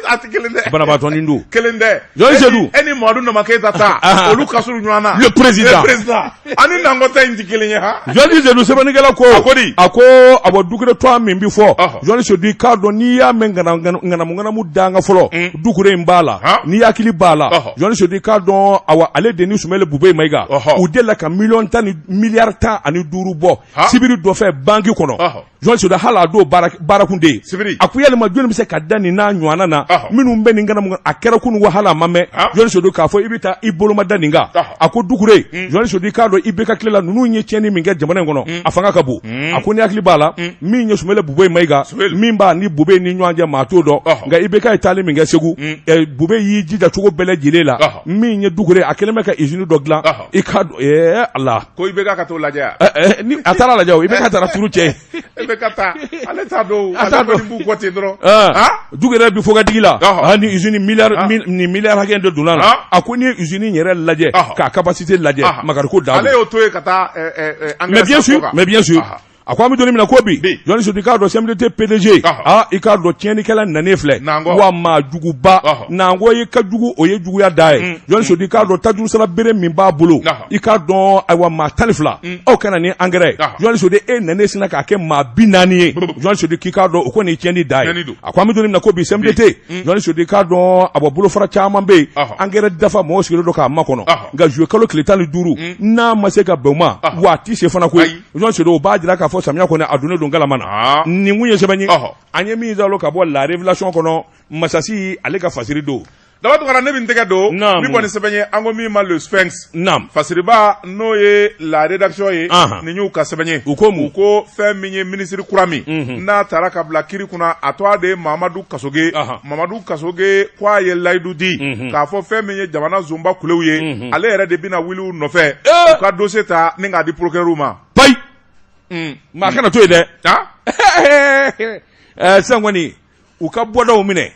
Speaker 2: A tɛ kelen dɛ.
Speaker 1: Banabaatɔnin don.
Speaker 2: Kelen tɛ.
Speaker 1: Journaliste Seydou.
Speaker 2: E ni Mamadu Nama Keyita ta, olu ka surun ɲɔgɔn na.
Speaker 1: Le président.
Speaker 2: Le président. Ani Nangɔ ta in tɛ kelen ye ha.
Speaker 1: Journaliste Seydou, sɛbɛnnikɛla ko.
Speaker 2: A ko di?
Speaker 1: A ko a bɔ Dukure tɔn min bɛ fɔ. Journaliste Seydou, i k'a dɔn, n'i y'a mɛn ŋanamu ŋanamu danga fɔlɔ, Dukure in b'a la. N'i hakili b'a la, journaliste Seydou, i k'a dɔn, awa, ale de ni Sumɛlɛ Bubɛyi Mayiga, u delila ka miliyɔn tan ni miliyari 15 bɔ sibiri dɔ fɛ banki kɔnɔ. Journaliste Seydou, hali a don baara kun tɛ yen. A ko yalima jɔnni bɛ se ka da nin n'a ɲɔgɔnna na minnu bɛ nin ŋanamu? A kɛra kunun ko hali a ma mɛn, journaliste Seydou, k'a fɔ i bɛ taa i boloma da nin kan. A ko Dukure, journaliste Seydou, i k'a dɔn, IBK tile la, ninnu ye tiɲɛni min kɛ jamana in kɔnɔ, a fanga ka bon. A ko ni hakili b'a la, min ye Sumɛlɛ Bubɛyi Mayiga, min b'a ni Bubɛyi ni ɲɔgɔn cɛ, maa t'o dɔn, nka IBK ye taali min kɛ Segu, Bubɛyi y'i jija cogo bɛɛ lajɛlen la. Min ye Dukure, a kɛlen bɛ ka usine dɔ dilan, i ka Ala.
Speaker 2: Ko IBK ka t'o lajɛ.
Speaker 1: Ni a taara lajɛ, o IBK taara turu cɛ.
Speaker 2: IBK ta, ale t'a dɔn, ale kɔni b'u kɔ ten dɔrɔn.
Speaker 1: Dukure bi fo ka digi la, ni usine miliyari ni miliyari hakɛ de donna la. A ko n'i ye usine yɛrɛ lajɛ k'a capacité lajɛ, makari ko dan.
Speaker 2: Ale y'o to yen ka taa.
Speaker 1: Mais bien sûr, mais bien sûr. A ko an bɛ don min na ko bi, Jɔnni Sedu, i k'a dɔn CMDT PDG, aa, i k'a dɔn tiɲɛnikɛla nanen filɛ, wa maa juguba nanko ye ka jugu, o ye juguya da ye. Jɔnni Sedu, i k'a dɔn tajurusara bere min b'a bolo, i k'a dɔn, ayiwa, maa 12 aw ka na ni angɛrɛ. Jɔnni Sedu, e nanen sinna k'a kɛ maa 40 ye. Jɔnni Sedu k'i k'a dɔn o kɔni ye tiɲɛni da ye. A ko an bɛ don min na ko bi, CMDT, Jɔnni Sedu, i k'a dɔn, a bɔ bolofara caman bɛ yen, angɛrɛ dafa mɔgɔw sigilen don k'a makɔnɔ, nka juillet kalo tile 15, n'a ma se ka bɛn o ma, wa a tɛ se fana koyi. Jɔnni Sedu, o b'a jira k'a fɔ samiya kɔni a donnen don galama na. Nin kun ye sɛbɛn ye an ye min zalo ka bɔ La Révélation kɔnɔ, Masasi ale ka fasiri don.
Speaker 2: Daba Tunkara, ne bɛ n tɛgɛ don min kɔni sɛbɛn ye, an ko min ma Le Sphinx. Fasiriba, n'o ye La Rédaction ye, nin y'u ka sɛbɛn ye.
Speaker 1: U ko mun?
Speaker 2: U ko fɛn min ye minisiri kura min n'a taara ka bila kiri kunna, a tɔgɔ de ye Mamadu Kasoge. Mamadu Kasoge ko a ye layidu di k'a fɔ fɛn min ye jamana zonba kulew ye, ale yɛrɛ de bɛna wuli u nɔfɛ, u ka dossier ta ni k'a di procureur ma.
Speaker 1: Bayi, maa kana to yen dɛ. Sisan kɔni u ka bɔdaw minɛ.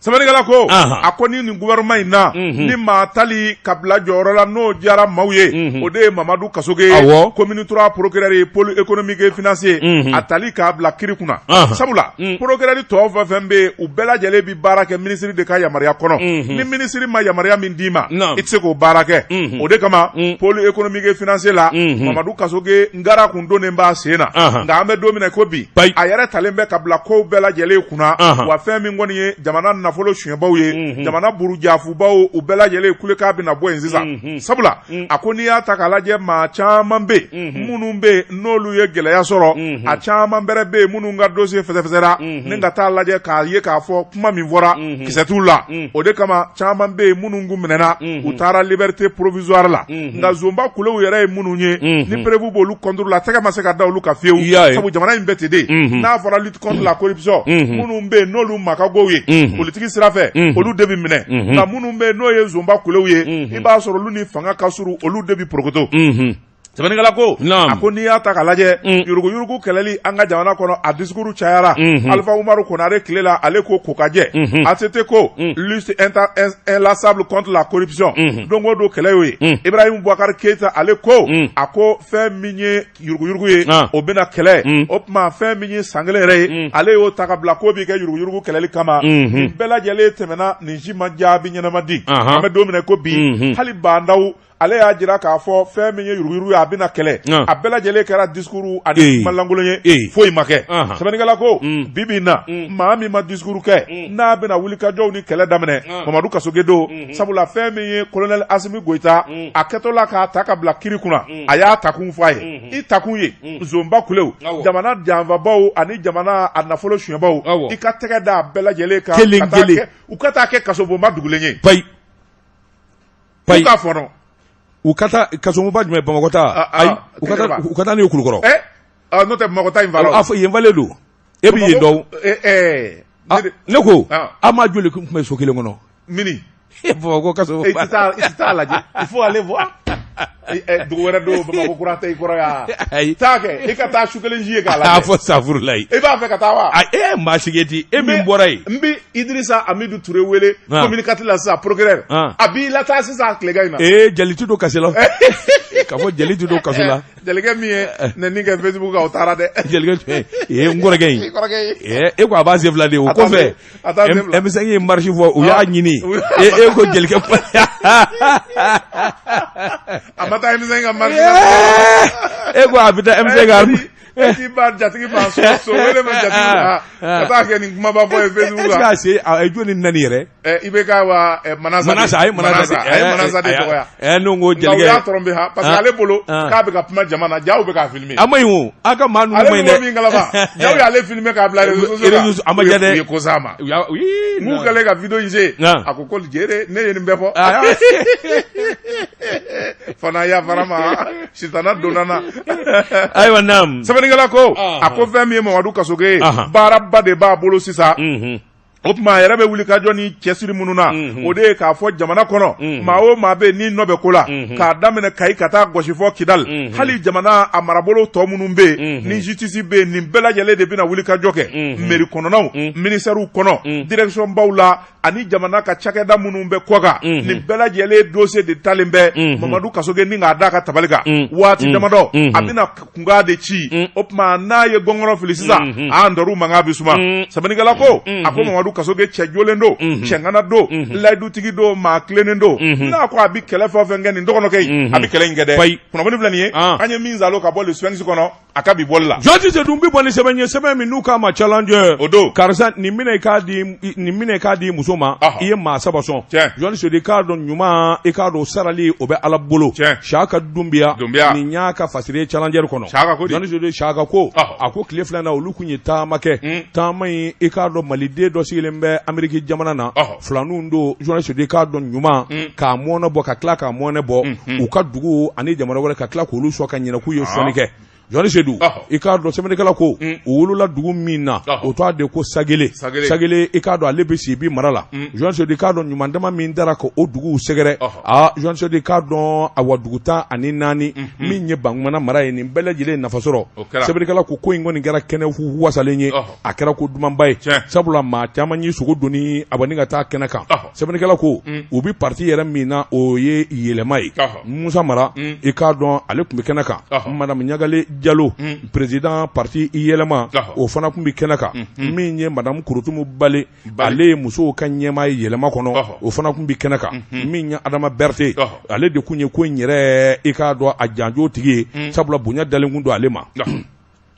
Speaker 2: Sɛbɛnnikɛla ko a ko ni nin gouvernement in na, ni maa tali ka bila jɔyɔrɔ la n'o diyara maaw ye, o de ye Mamadu Kasoge ye, commune 3 procureur ye, pôle économique et financier, a tali k'a bila kiri kunna. Sabula procureur tɔw fɛn fɛn bɛ yen, u bɛɛ lajɛlen bɛ baara kɛ minisiri de ka yamaruya kɔnɔ. Ni minisiri ma yamaruya min d'i ma, i tɛ se k'o baara kɛ. O de kama pôle économique et financier la, Mamadu Kasoge ngara kun donnen b'a sen na. Nka an bɛ don min na ko bi, a yɛrɛ talen bɛ ka bila kow bɛɛ lajɛlen kunna. Wa fɛn min kɔni ye jamana nafolo sonyɛbaw ye, jamana burujafubaw, u bɛɛ lajɛlen kulekan bɛna bɔ yen sisan. Sabula a ko n'i y'a ta k'a lajɛ, maa caman bɛ yen minnu bɛ yen n'olu ye gɛlɛya sɔrɔ, a caman bɛrɛ bɛ yen minnu ka dossier fɛsɛfɛsɛra ni ka taa lajɛ k'a ye k'a fɔ kuma min fɔra kisɛ t'u la. O de kama caman bɛ yen minnu kun minɛna, u taara liberté provisoire la. Nka zonba kulew yɛrɛ ye minnu ye, ni preuve b'olu contre la, tɛgɛ ma se ka da olu kan fiyewu. Sabu jamana in bɛɛ tɛ de, n'a fɔra lutte contre la corruption, minnu bɛ yen n'olu ma ka gow ye politiki sira fɛ, olu de bɛ minɛ. Nka minnu bɛ yen n'o ye zonba kulew ye, i b'a sɔrɔ olu ni fanga ka surun, olu de bɛ porokoto. Sɛbɛnnikɛla ko a ko n'i y'a ta k'a lajɛ, yuruguyurugu kɛlɛli an ka jamana kɔnɔ, a discours cayara. Alifa Umaru Konare tile la, ale ko ko ka jɛ. ATT ko lutte inlassable contre la corruption, don o don kɛlɛ y'o ye. Ibrahim Boubacar Keita, ale ko a ko fɛn min ye yuruguyurugu ye, o bɛna kɛlɛ. O tuma fɛn min ye san kelen yɛrɛ ye, ale y'o ta ka bila k'o bɛ kɛ yuruguyurugu kɛlɛli kama. Nin bɛɛ lajɛlen tɛmɛna, nin si ma jaabi ɲɛnama di. An bɛ don min na ko bi, hali Bah N'Daw, ale y'a jira k'a fɔ fɛn min ye yuruguyurugu ye, a bɛna kɛlɛ. A bɛɛ lajɛlen kɛra discours ani kuma lankolon ye, foyi ma kɛ. Sɛbɛnnikɛla ko bi bi in na, maa min ma discours kɛ n'a bɛna wulikajɔw ni kɛlɛ daminɛ, Mamadu Kasoge don. Sabula fɛn min ye colonel Asimi Goyita, a kɛtɔ la k'a ta ka bila kiri kunna, a y'a takun fɔ a ye: i takun ye zonba kulew, jamana janfabaw ani jamana a nafolo sonyɛbaw, i ka tɛgɛ da a bɛɛ lajɛlen kan
Speaker 1: kelen kelen,
Speaker 2: u ka taa kɛ kasobonba dugulen ye.
Speaker 1: Bayi.
Speaker 2: Bayi k'a fɔnɔ.
Speaker 1: U ka taa kasobonba jumɛn? Bamakɔ ta? Ayi, u ka taa n'u ye Kulukɔrɔ.
Speaker 2: N'o tɛ Bamakɔ ta in fa la.
Speaker 1: A fɔ yen falen don, e bɛ yen dɔn. Ne ko an maa joli tun bɛ so kelen kɔnɔ?
Speaker 2: Mini.
Speaker 1: Bamakɔ kaso.
Speaker 2: I tɛ taa lajɛ, il faut aller voir. Dugu wɛrɛ don, Bamakɔ kura tɛ i kɔrɔ yan.
Speaker 1: Ayi.
Speaker 2: Taa kɛ, i ka taa su kelen si ye k'a lajɛ.
Speaker 1: A fɔ safurulayi.
Speaker 2: I b'a fɛ ka taa wa?
Speaker 1: E maa sigi ti e min bɔra yen.
Speaker 2: N bɛ Idrissa Amidu Ture wele commune 4 la sisan, procureur. A b'i lataa sisan tilegan in na.
Speaker 1: Ee, jali ti don kasi la. K'a fɔ jali ti don kaso la.
Speaker 2: Jelikɛ min ye nɛni kɛ Facebook kan, o taara dɛ.
Speaker 1: Jelikɛ ee, n kɔrɔkɛ in. Ee, e ko a b'a sen fila de o kɔfɛ. M5 ye marche fɔ, u y'a ɲini, e ko jelikɛ.
Speaker 2: A ma taa M5 ka marche la.
Speaker 1: E ko a bɛ taa M5 ka.
Speaker 2: E k'i ba jatigi ma so wele ma jatigi ma ka taa kɛ nin kumaba fɔ ye Facebook
Speaker 1: kan. Est ce que a se a ye jɔni nani yɛrɛ?
Speaker 2: IBK wa Manasa.
Speaker 1: Manasa, a ye Manasa
Speaker 2: a ye Manasa de dɔgɔya.
Speaker 1: Ne ko jelikɛ.
Speaker 2: Nka u y'a tromper ha, parce que ale bolo k'a bɛ ka kuma jama na, jaw bɛ k'a filmer.
Speaker 1: A ma ɲi o, a ka maa ninnu ma ɲi dɛ.
Speaker 2: Ale min kalama, jaw y'ale filmer k'a bila réseaux sociaux
Speaker 1: kan. A ma diya dɛ.
Speaker 2: U ye ko s'a ma. N'u kɛlen ka vidéo in se, a ko ko jere ne ye nin bɛɛ fɔ. Fana yafara ma, sitana donna na.
Speaker 1: Ayiwa, naam.
Speaker 2: Sɛbɛnnikɛla ko a ko fɛn min ye Mamadu Kasoge ye, baaraba de b'a bolo sisan. O tuma a yɛrɛ bɛ wuli ka jɔ ni cɛsiri minnu na, o de ye k'a fɔ jamana kɔnɔ, maa o maa bɛ yen n'i nɔ bɛ ko la, k'a daminɛ Kayi ka taa gosi fɔ Kidali, hali jamana a marabolo tɔ minnu bɛ yen ni justice bɛ yen, nin bɛɛ lajɛlen de bɛna wuli ka jɔ kɛ mairie kɔnɔnaw, ministères kɔnɔ, direction baw la, ani jamana ka cakɛda minnu bɛ kɔkan, nin bɛɛ lajɛlen dossier de talen bɛ Mamadu Kasoge ni k'a da ka tabali kan. Waati damadɔ a bɛna kunkan de ci. O tuma n'a ye gɔngɔrɔ fili sisan, an dɔru mankan bɛ suma. Sɛbɛnnikɛla ko, a ko Mamadu Kasoge cɛ jolen don, cɛŋana don, layidutigi don, maa tilennen don. N'a ko a bɛ kɛlɛ fɛn o fɛn kɛ nin dɔgɔnɔkɛ in, a bɛ kɛlɛ in kɛ dɛ. Kunnafoni filɛ nin ye, an ye min zalo ka bɔ Le Sphinx kɔnɔ a ka bi bɔli la.
Speaker 1: Journaliste dun bɛ bɔ ni sɛbɛn ye, sɛbɛn min n'u k'a ma Challenger.
Speaker 2: O don.
Speaker 1: Karisa, nin minɛ i k'a di, nin minɛ i k'a di muso ma. I ye maa saba sɔn. Journaliste, i k'a dɔn ɲuman, i k'a dɔn sarali, o bɛ Ala bolo. Saka Dunbiya, nin y'a ka fasiri ye Challenger kɔnɔ.
Speaker 2: Saka ko
Speaker 1: di? Journaliste Saka ko, a ko tile fila in na, olu tun ye taama kɛ. Taama in, i k'a dɔn Maliden dɔ sigilen bɛ Ameriki jamana na, filaninw don. Journaliste, i k'a dɔn ɲuman k'a mɔnɛ bɔ ka tila k'a mɔnɛ bɔ u ka dugu ani jamana wɛrɛ, ka tila k'olu sɔn ka ɲinɛ k'u ye sɔnni kɛ. Journaliste Sedu, i k'a dɔn sɛbɛnnikɛla ko u wolola dugu min na, o tɔgɔ de ko Sagele. Sagele, i k'a dɔn ale bɛ Sibi mara la. Journaliste Sedu, i k'a dɔn ɲuman dama min dara ka o duguw sɛgɛrɛ. Aa, journaliste Sedu, i k'a dɔn awa dugu 14 min ye Bankumana mara ye, nin bɛɛ lajɛlen nafa sɔrɔ. Sɛbɛnnikɛla ko ko in kɔni kɛra kɛnɛ wasalen ye, a kɛra ko dumanba ye, sabula maa caman ye sogo doni a ni ka taa kɛnɛ kan. Sɛbɛnnikɛla ko u bɛ parti yɛrɛ min na, o ye Yɛlɛma ye. Musa Mara, i k'a dɔn ale tun bɛ kɛnɛ kan. Madame Ɲagale Jalo, président parti Yɛlɛma, o fana tun bɛ kɛnɛ kan. Min ye madame Kurutumu Bale, ale ye musow ka ɲɛmaa ye Yɛlɛma kɔnɔ, o fana tun bɛ kɛnɛ kan. Min ye Adama Berete, ale de tun ye ko in yɛrɛ, i k'a dɔn a janjo tigi ye, sabula bonya dalen kun don ale ma.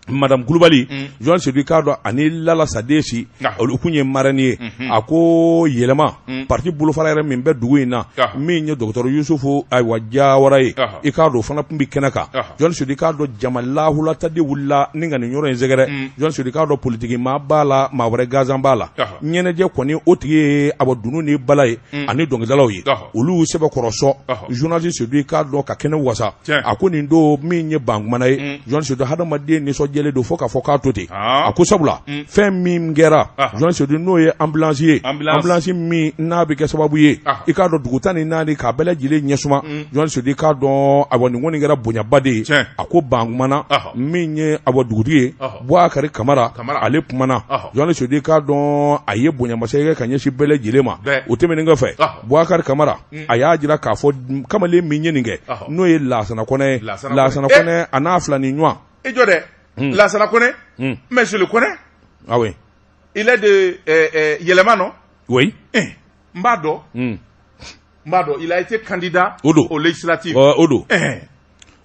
Speaker 1: Madame Kulubali, journaliste Sedu, i k'a dɔn ani Lala Sadesi, olu tun ye marraine ye. A ko Yɛlɛma parti bolofara yɛrɛ min bɛ dugu in na, min ye docteur Yusufu ayiwa Jawara ye, i k'a dɔn o fana tun bɛ kɛnɛ kan. Journaliste Sedu, i k'a dɔn jama lahulata de wulila ni ka nin yɔrɔ in sɛgɛrɛ. Journaliste Sedu, i k'a dɔn politiki maa b'a la, maa wɛrɛ gansan b'a la. Ɲɛnajɛ kɔni, o tigi ye a bɔ dunun ni bala ye ani dɔnkilidalaw ye, olu y'u sɛbɛkɔrɔ sɔn. Journaliste Sedu, i k'a dɔn ka kɛnɛ wasa. A ko nin don min ye Bankumana ye, journaliste Sedu, hadamaden nisɔndiyalen don fo k'a fɔ k'a to ten. A ko sabula fɛn min kɛra, journaliste Sedu, n'o ye ambulance ye, ambulance min n'a bɛ kɛ sababu ye, i k'a dɔn dugu 14 k'a bɛɛ lajɛlen ɲɛsuma. Journaliste Sedu, i k'a dɔn awa nin kɔni kɛra bonyaba de ye. A ko Bankumana, min ye awa dugutigi ye, Bubakari Kamara, ale kumana. Journaliste Sedu, i k'a dɔn a ye bonyamasegin kɛ ka ɲɛsin bɛɛ lajɛlen ma. O tɛmɛnen kɔfɛ, Bubakari Kamara a y'a jira k'a fɔ kamalen min ye nin kɛ, n'o ye Lasana Kɔnɛ ye, Lasana Kɔnɛ a n'a fila ni ɲɔgɔn.
Speaker 2: I jɔ dɛ, Lasana Kɔnɛ, mais je le connais.
Speaker 1: Ah oui.
Speaker 2: Il est de Yɛlɛma, non?
Speaker 1: Oui.
Speaker 2: N b'a dɔn, n b'a dɔn, il a été candidat
Speaker 1: O don.
Speaker 2: aux législatives.
Speaker 1: O don.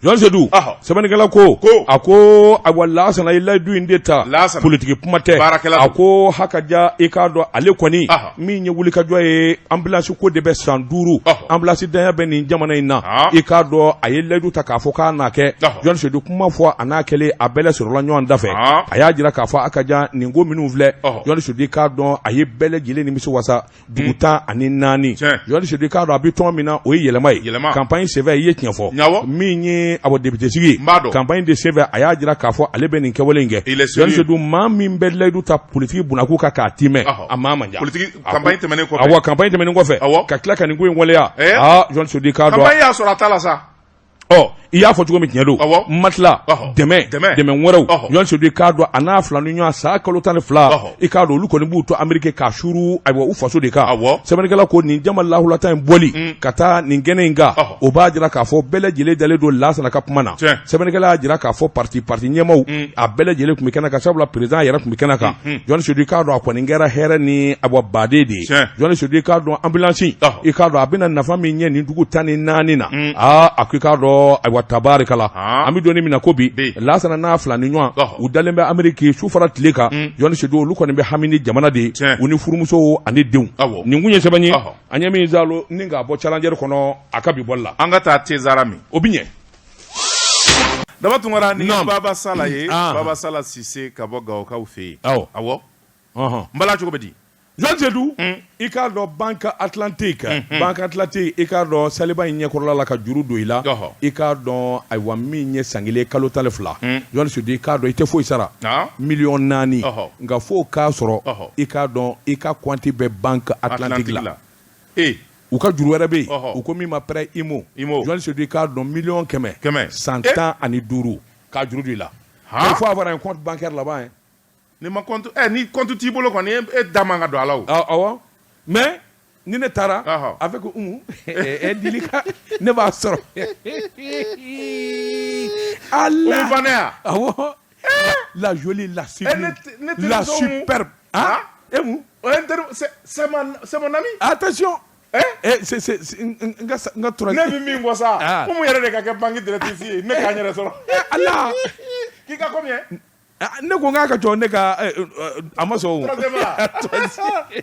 Speaker 1: Journaliste Sedu, sɛbɛnnikɛla ko, a ko ayiwa Lasana ye layidu in de ta, politiki kuma tɛ. A ko hakaja, i k'a dɔn ale kɔni min ye wulikajɔ ye, ambulance ko de bɛ san 5, ambulance danya bɛ nin jamana in na. I k'a dɔn a ye layidu ta k'a fɔ k'a n'a kɛ. Journaliste Sedu, kuma fɔ a n'a kɛlen, a bɛɛ sɔrɔla ɲɔgɔn da fɛ. A y'a jira k'a fɔ hakaja nin ko minnu filɛ, Journaliste Sedu, i k'a dɔn a ye bɛɛ lajɛlen nimisi wasa. Dugu 14, journaliste Sedu, i k'a dɔn a bɛ tɔn min na, o ye Yɛlɛma ye. Campagne senfɛ, i ye tiɲɛ fɔ, min ye a député sigi campagne de senfɛ, a y'a jira k'a fɔ ale bɛ nin kɛwale in kɛ. Journaliste Sedu, maa min bɛ layidu ta politiki bunakun kan k'a timɛ, a maa man ca. Awɔ, campagne tɛmɛnen kɔfɛ ka tila ka nin ko in waleya. Aa, journaliste Sedu, i k'a dɔn
Speaker 2: campagne y'a sɔrɔ a ta la sa.
Speaker 1: Ɔ, i y'a fɔ cogo min, tiɲɛ don. Matila dɛmɛ dɛmɛ wɛrɛw, journaliste Sedu, i k'a dɔn a n'a fila ni ɲɔgɔn san kalo 12, i k'a dɔn olu kɔni b'u to Ameriki k'a suuru ayiwa u faso de kan. Sɛbɛnnikɛla ko nin jama lahulata in bɔli ka taa nin kɛnɛ in kan, o b'a jira k'a fɔ bɛɛ lajɛlen dalen don Lasana ka kuma na. Sɛbɛnnikɛla y'a jira k'a fɔ parti ɲɛmaaw a bɛɛ lajɛlen tun bɛ kɛnɛ kan, sabula président yɛrɛ tun bɛ kɛnɛ kan. Journaliste Sedu, i k'a dɔn a kɔni kɛra hɛrɛ ni awa baden de ye. Journaliste Sedu, i k'a dɔn ambulance, i k'a dɔn a bɛna nafa min ɲɛ nin dugu 14 na. Aa, a ko i k'a dɔn ayiwa tabarikala, an bɛ don min na ko bi, Lasana n'a fila ni ɲɔgɔn, u dalen bɛ Ameriki su fara tile kan. Journaliste Sedu, olu kɔni bɛ hami ni jamana de ye, u ni furumusow ani denw. Nin kun ye sɛbɛn ye an ye min zalo ni k'a bɔ Challenger kɔnɔ a ka bi bɔli la.
Speaker 2: An ka taa Tezara min,
Speaker 1: o bɛ ɲɛ.
Speaker 2: Daba Tunkara ni Baba Sala ye, Baba Sala Sise ka bɔ Gawokaw fɛ yen. Awɔ, n bala, cogo bɛ di?
Speaker 1: Jean Seydou, i k'a dɔn Banque Atlantique, Banque Atlantique, i k'a dɔn saliba in ɲɛkɔrɔla la ka juru don i la, i k'a dɔn ayiwa min ye san kelen kalo 12, Jean Seydou, i k'a dɔn i tɛ foyi sara, 4 miliyɔn, nka fo k'a sɔrɔ i k'a dɔn i ka compte bɛ Banque Atlantique la. U ka juru wɛrɛ bɛ yen, u ko min ma prêt immo. Jean Seydou, i k'a dɔn 100 miliyɔn san 15 k'a juru don i la. Il faut avoir un compte bancaire là-bas, hein.
Speaker 2: Ni ma compte, ni compte t'i bolo kɔni, e da man ka don a la o.
Speaker 1: Awɔ, mais ni ne taara avec Umu e Dilika, ne b'a sɔrɔ.
Speaker 2: Allah. Umu Fanɛ ya.
Speaker 1: Awɔ. La jolie, la sublime, la superbe. Ah, e mun?
Speaker 2: C'est mon ami.
Speaker 1: Attention. Eh, c'est n ka tura.
Speaker 2: Ne bɛ min kɔ sa, Umu yɛrɛ de ka kɛ banque directrice ye, ne k'an yɛrɛ sɔrɔ.
Speaker 1: Allah.
Speaker 2: K'i ka combien?
Speaker 1: Ne ko n k'a ka jɔ ne ka, a ma sɔn o.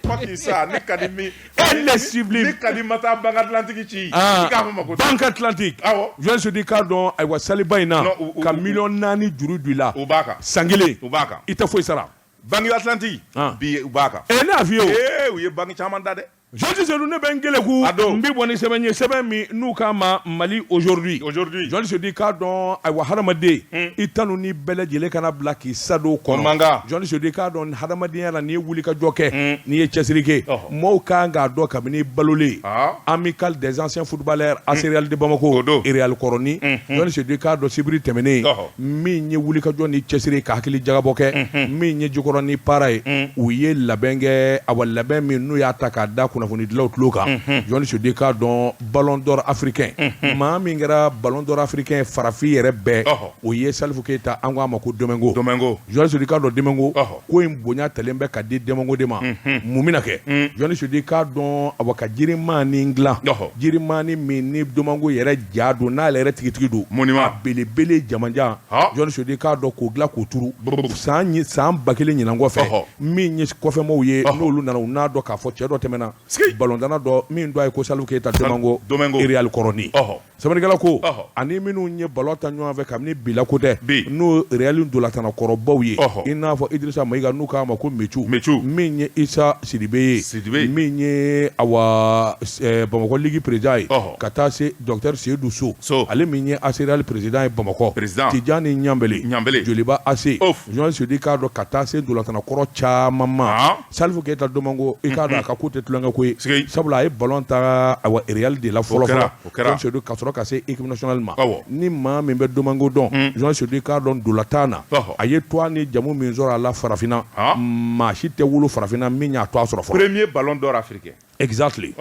Speaker 2: Troisième sa, ne ka di min.
Speaker 1: Elle est sublime.
Speaker 2: Ne ka di ma taa Banque Atlantique ci. I k'a fɔ ma ko.
Speaker 1: Banque Atlantique.
Speaker 2: Awɔ.
Speaker 1: Jean Seydou, k'a dɔn ayiwa saliba in na. Ka 4 miliyɔn juru don i la.
Speaker 2: U b'a kan.
Speaker 1: San kelen.
Speaker 2: U b'a kan.
Speaker 1: I tɛ foyi sara.
Speaker 2: Banque Atlantique. Bi u b'a kan.
Speaker 1: Ne y'a f'i ye o.
Speaker 2: Ee, u ye banque caman da dɛ.
Speaker 1: Jean Seydou, ne bɛ n keleku.
Speaker 2: A don.
Speaker 1: N bɛ bɔ ni sɛbɛn ye, sɛbɛn min n'u k'a ma Mali aujourd'hui.
Speaker 2: Aujourd'hui.
Speaker 1: Jean Seydou, k'a dɔn ayiwa hadamaden, i tanu ni bɛɛ lajɛlen kana bila k'i sa don kɔnɔ.
Speaker 2: O man kan.
Speaker 1: Jean Seydou, k'a dɔn hadamadenya la, n'i ye wuli ka jɔ kɛ, n'i ye cɛsiri kɛ, maaw kan k'a dɔn kabini balolen. Amicale des anciens footballeurs AC Real de Bamako.
Speaker 2: O don.
Speaker 1: Real kɔrɔni. Jean Seydou, k'a dɔn sibiri tɛmɛnen, min ye wuli ka jɔ ni cɛsiri ka hakili jagabɔ kɛ, min ye Jikɔrɔni para ye, u ye labɛn kɛ, awa labɛn min n'u y'a ta k'a da kunnafonidilaw tulo kan. Jean Seydou, k'a dɔn ballon d'or africain, maa min kɛra ballon d'or africain farafin yɛrɛ bɛɛ, o ye Salifu Keyita, an ko a ma ko Domengo.
Speaker 2: Domengo.
Speaker 1: Jean Seydou, k'a dɔn Domengo, ko in bonya talen bɛ ka di Domengo de ma. Mun bɛna kɛ? Jean Seydou, k'a dɔn awa ka jirimani dilan, jirimani min ni Domengo yɛrɛ ja don, n'ale yɛrɛ tigitigi don,
Speaker 2: monument
Speaker 1: a belebele jamanjan. Jean Seydou, k'a dɔn k'o dilan k'o turu san 1000 ɲinan kɔfɛ, min ye kɔfɛmɔgɔw ye, n'olu nana, u n'a dɔn k'a fɔ cɛ dɔ tɛmɛna, balontanna dɔ min dɔ a ye ko Salifu Keyita Domengo, Real kɔrɔni. Sɛbɛnnikɛla ko ani minnu ye ballon ta ɲɔgɔn fɛ kabini bila ko tɛ, n'o Real ntolatana kɔrɔbaw ye, i n'a fɔ Idrissa Mayiga n'u k'a ma ko Mecu, min ye Isa Sidibe ye, min ye awa Bamakɔ Ligue président ye, ka taa se docteur Seydou So, ale min ye AC Real président ye Bamakɔ, Tijani Ɲanbele, Joliba AC. Jean Seydou, k'a dɔn ka taa se ntolatana kɔrɔ caman ma, Salifu Keyita Domengo, i k'a dɔn a ka ko tɛ tulonkɛ ko ye, sabula a ye ballon ta awa Real de la fɔlɔ fɔlɔ, Jean Seydou, ka sɔrɔ ka se équipe nationale ma. Ni maa min bɛ Domengo dɔn, Jean Seydou, k'a dɔn ntolantan na, a ye tɔgɔ ni jamu min sɔrɔ a la farafinna, maa si tɛ wolo farafinna min y'a tɔgɔ sɔrɔ fɔlɔ.
Speaker 2: Premier ballon d'or africain.
Speaker 1: Exactly.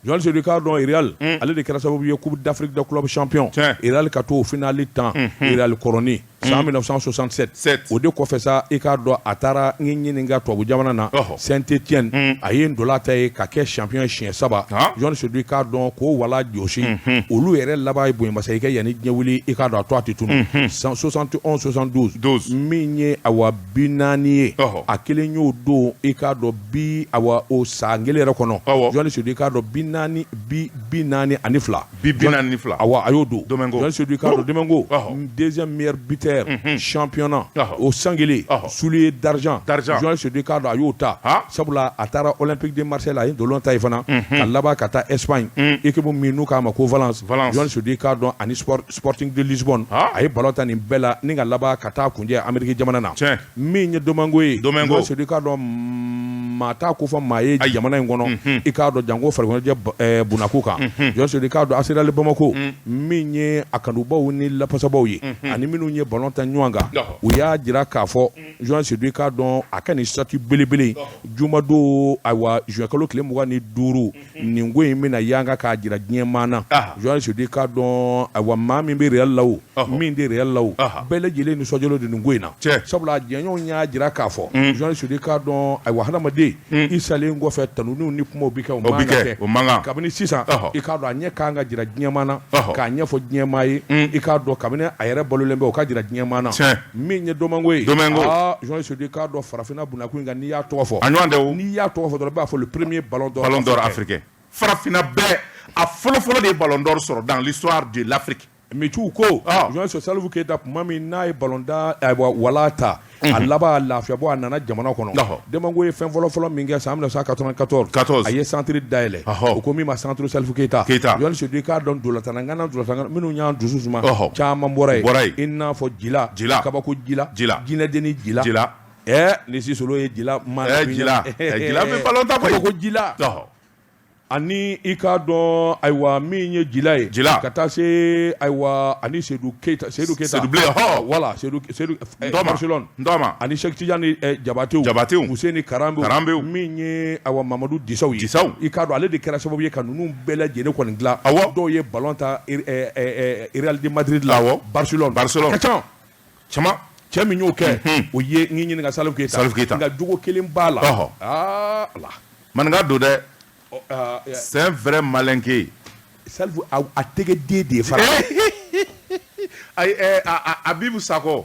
Speaker 1: Jean Seydou, k'a dɔn Real, ale de kɛra sababu ye Coupe d'Afrique des clubs champions, Real ka t'o finale tan, Real kɔrɔni, san 1967. O de kɔfɛ sa, i k'a dɔn a taara n ɲininka tubabu jamana na, Saint-Étienne, a ye ntola ta ye ka kɛ champion siɲɛ saba. Jean Seydou, k'a dɔn k'o wala jɔsi, olu yɛrɛ laban ye bonyamasa kɛ yanni diɲɛ wuli, i k'a dɔn a to a tɛ tunu. San 71 72, min ye awa 40 ye, a kelen y'o don, i k'a dɔn bi awa o san kelen yɛrɛ kɔnɔ, Jean Seydou, i k'a dɔn 40, bi 42.
Speaker 2: Bi 42.
Speaker 1: Awa a y'o don. Jean Seydou, i k'a dɔn Domengo, deuxième meilleur buteur championnat o san kelen, soulier d'argent, Jean Seydou, i k'a dɔn a y'o ta, sabula a taara Olympique de Marseille, a ye ntolan ta yen fana, ka laban ka taa Espagne, équipe min n'u k'a ma ko Valence. Jean Seydou, i k'a dɔn ani Sporting de Lisbonne, a ye ballon ta nin bɛɛ la ni ka laban ka taa kunjɛ Amérique jamana na. Min ye Domengo ye,
Speaker 2: Domengo,
Speaker 1: Jean Seydou, i k'a dɔn maa t'a ko fɔ maa ye jamana in kɔnɔ, i k'a dɔn janko farikoloɲɛnajɛ bunako kan. Jean Seydou, i k'a dɔn AC Real Bamako, min ye a kanubaw ni lafasabaw ye, ani minnu ye ballon ta ɲɔgɔn kan, u y'a jira k'a fɔ Jean Seydou, i k'a dɔn a ka nin statue belebele jumadon, ayiwa juin kalo tile 25, nin ko in bɛna yanga k'a jira diɲɛ maa na. Jean Seydou, i k'a dɔn ayiwa maa min bɛ Real la o, min tɛ Real la o, bɛɛ lajɛlen nisɔndiyalen don nin ko in na, sabula jɛɲɔgɔnw y'a jira k'a fɔ Jean Seydou, i k'a dɔn ayiwa hadamaden i salen kɔfɛ, tanuniw ni kumaw bɛ kɛ, o man kan ka kɛ. Kabini sisan, i k'a dɔn a ɲɛ kan ka jira diɲɛ maa na, k'a ɲɛfɔ diɲɛ maa ye, i k'a dɔn kabini a yɛrɛ balolen bɛ, o ka jira diɲɛ maa na. Min ye Domengo ye, aa Jean Seydou, i k'a dɔn farafinna bunakun in kan, n'i y'a tɔgɔ fɔ,
Speaker 2: a ɲɔgɔn tɛ o,
Speaker 1: n'i y'a tɔgɔ fɔ dɔrɔn i b'a fɔ le premier ballon d'or
Speaker 2: ballon d'or africain. Farafinna bɛɛ, a fɔlɔ fɔlɔ de ye ballon d'or sɔrɔ dans l'histoire de l'Afrique.
Speaker 1: Miciw ko Journaliste Salifu Keyita tuma min n'a ye ballon d'or ayiwa wala ta a laban lafiya bɔ a nana jamana kɔnɔ Demango ye fɛn fɔlɔ fɔlɔ min kɛ san 1994 a ye centre dayɛlɛ u ko min ma centre Salifu Keyita Journaliste i k'a dɔn ntolatanna ŋana minnu y'an dusu suma caman bɔra yen i n'a fɔ Jila kabako Jila jinɛdenni Jila ni Sisolo ye Jila ma
Speaker 2: Jila bɛ ballon tan
Speaker 1: kabako Jila Ani i k'a dɔn ayiwa min ye Jila ye
Speaker 2: Jila
Speaker 1: ka taa se ayiwa ani Sedu Keyita Sedu Keyita
Speaker 2: Sedu Bilen hɔ
Speaker 1: voilà Sedu Sedu Barcelone ani Sɛki Tijani Jabatew
Speaker 2: Jabatew
Speaker 1: Fuseni Karanbew
Speaker 2: Karanbew
Speaker 1: min ye ayiwa Mamadu Disaw ye
Speaker 2: Disaw
Speaker 1: i k'a dɔn ale de kɛra sababu ye ka ninnu bɛɛ lajɛlen kɔni dilan
Speaker 2: awɔ
Speaker 1: dɔw ye ballon tan Real de Madrid la
Speaker 2: awɔ
Speaker 1: Barcelone
Speaker 2: Barcelone
Speaker 1: a ka ca
Speaker 2: caman
Speaker 1: cɛ min y'o kɛ o ye n y'i ɲininka Salifu Keyita
Speaker 2: Salifu Keyita
Speaker 1: nka jogo kelen b'a la
Speaker 2: ɔhɔ
Speaker 1: aa Ala
Speaker 2: maninka don dɛ c'est un vrai malinké
Speaker 1: Salifu a tɛgɛ den de ye fana
Speaker 2: ayi Abibu Sakɔ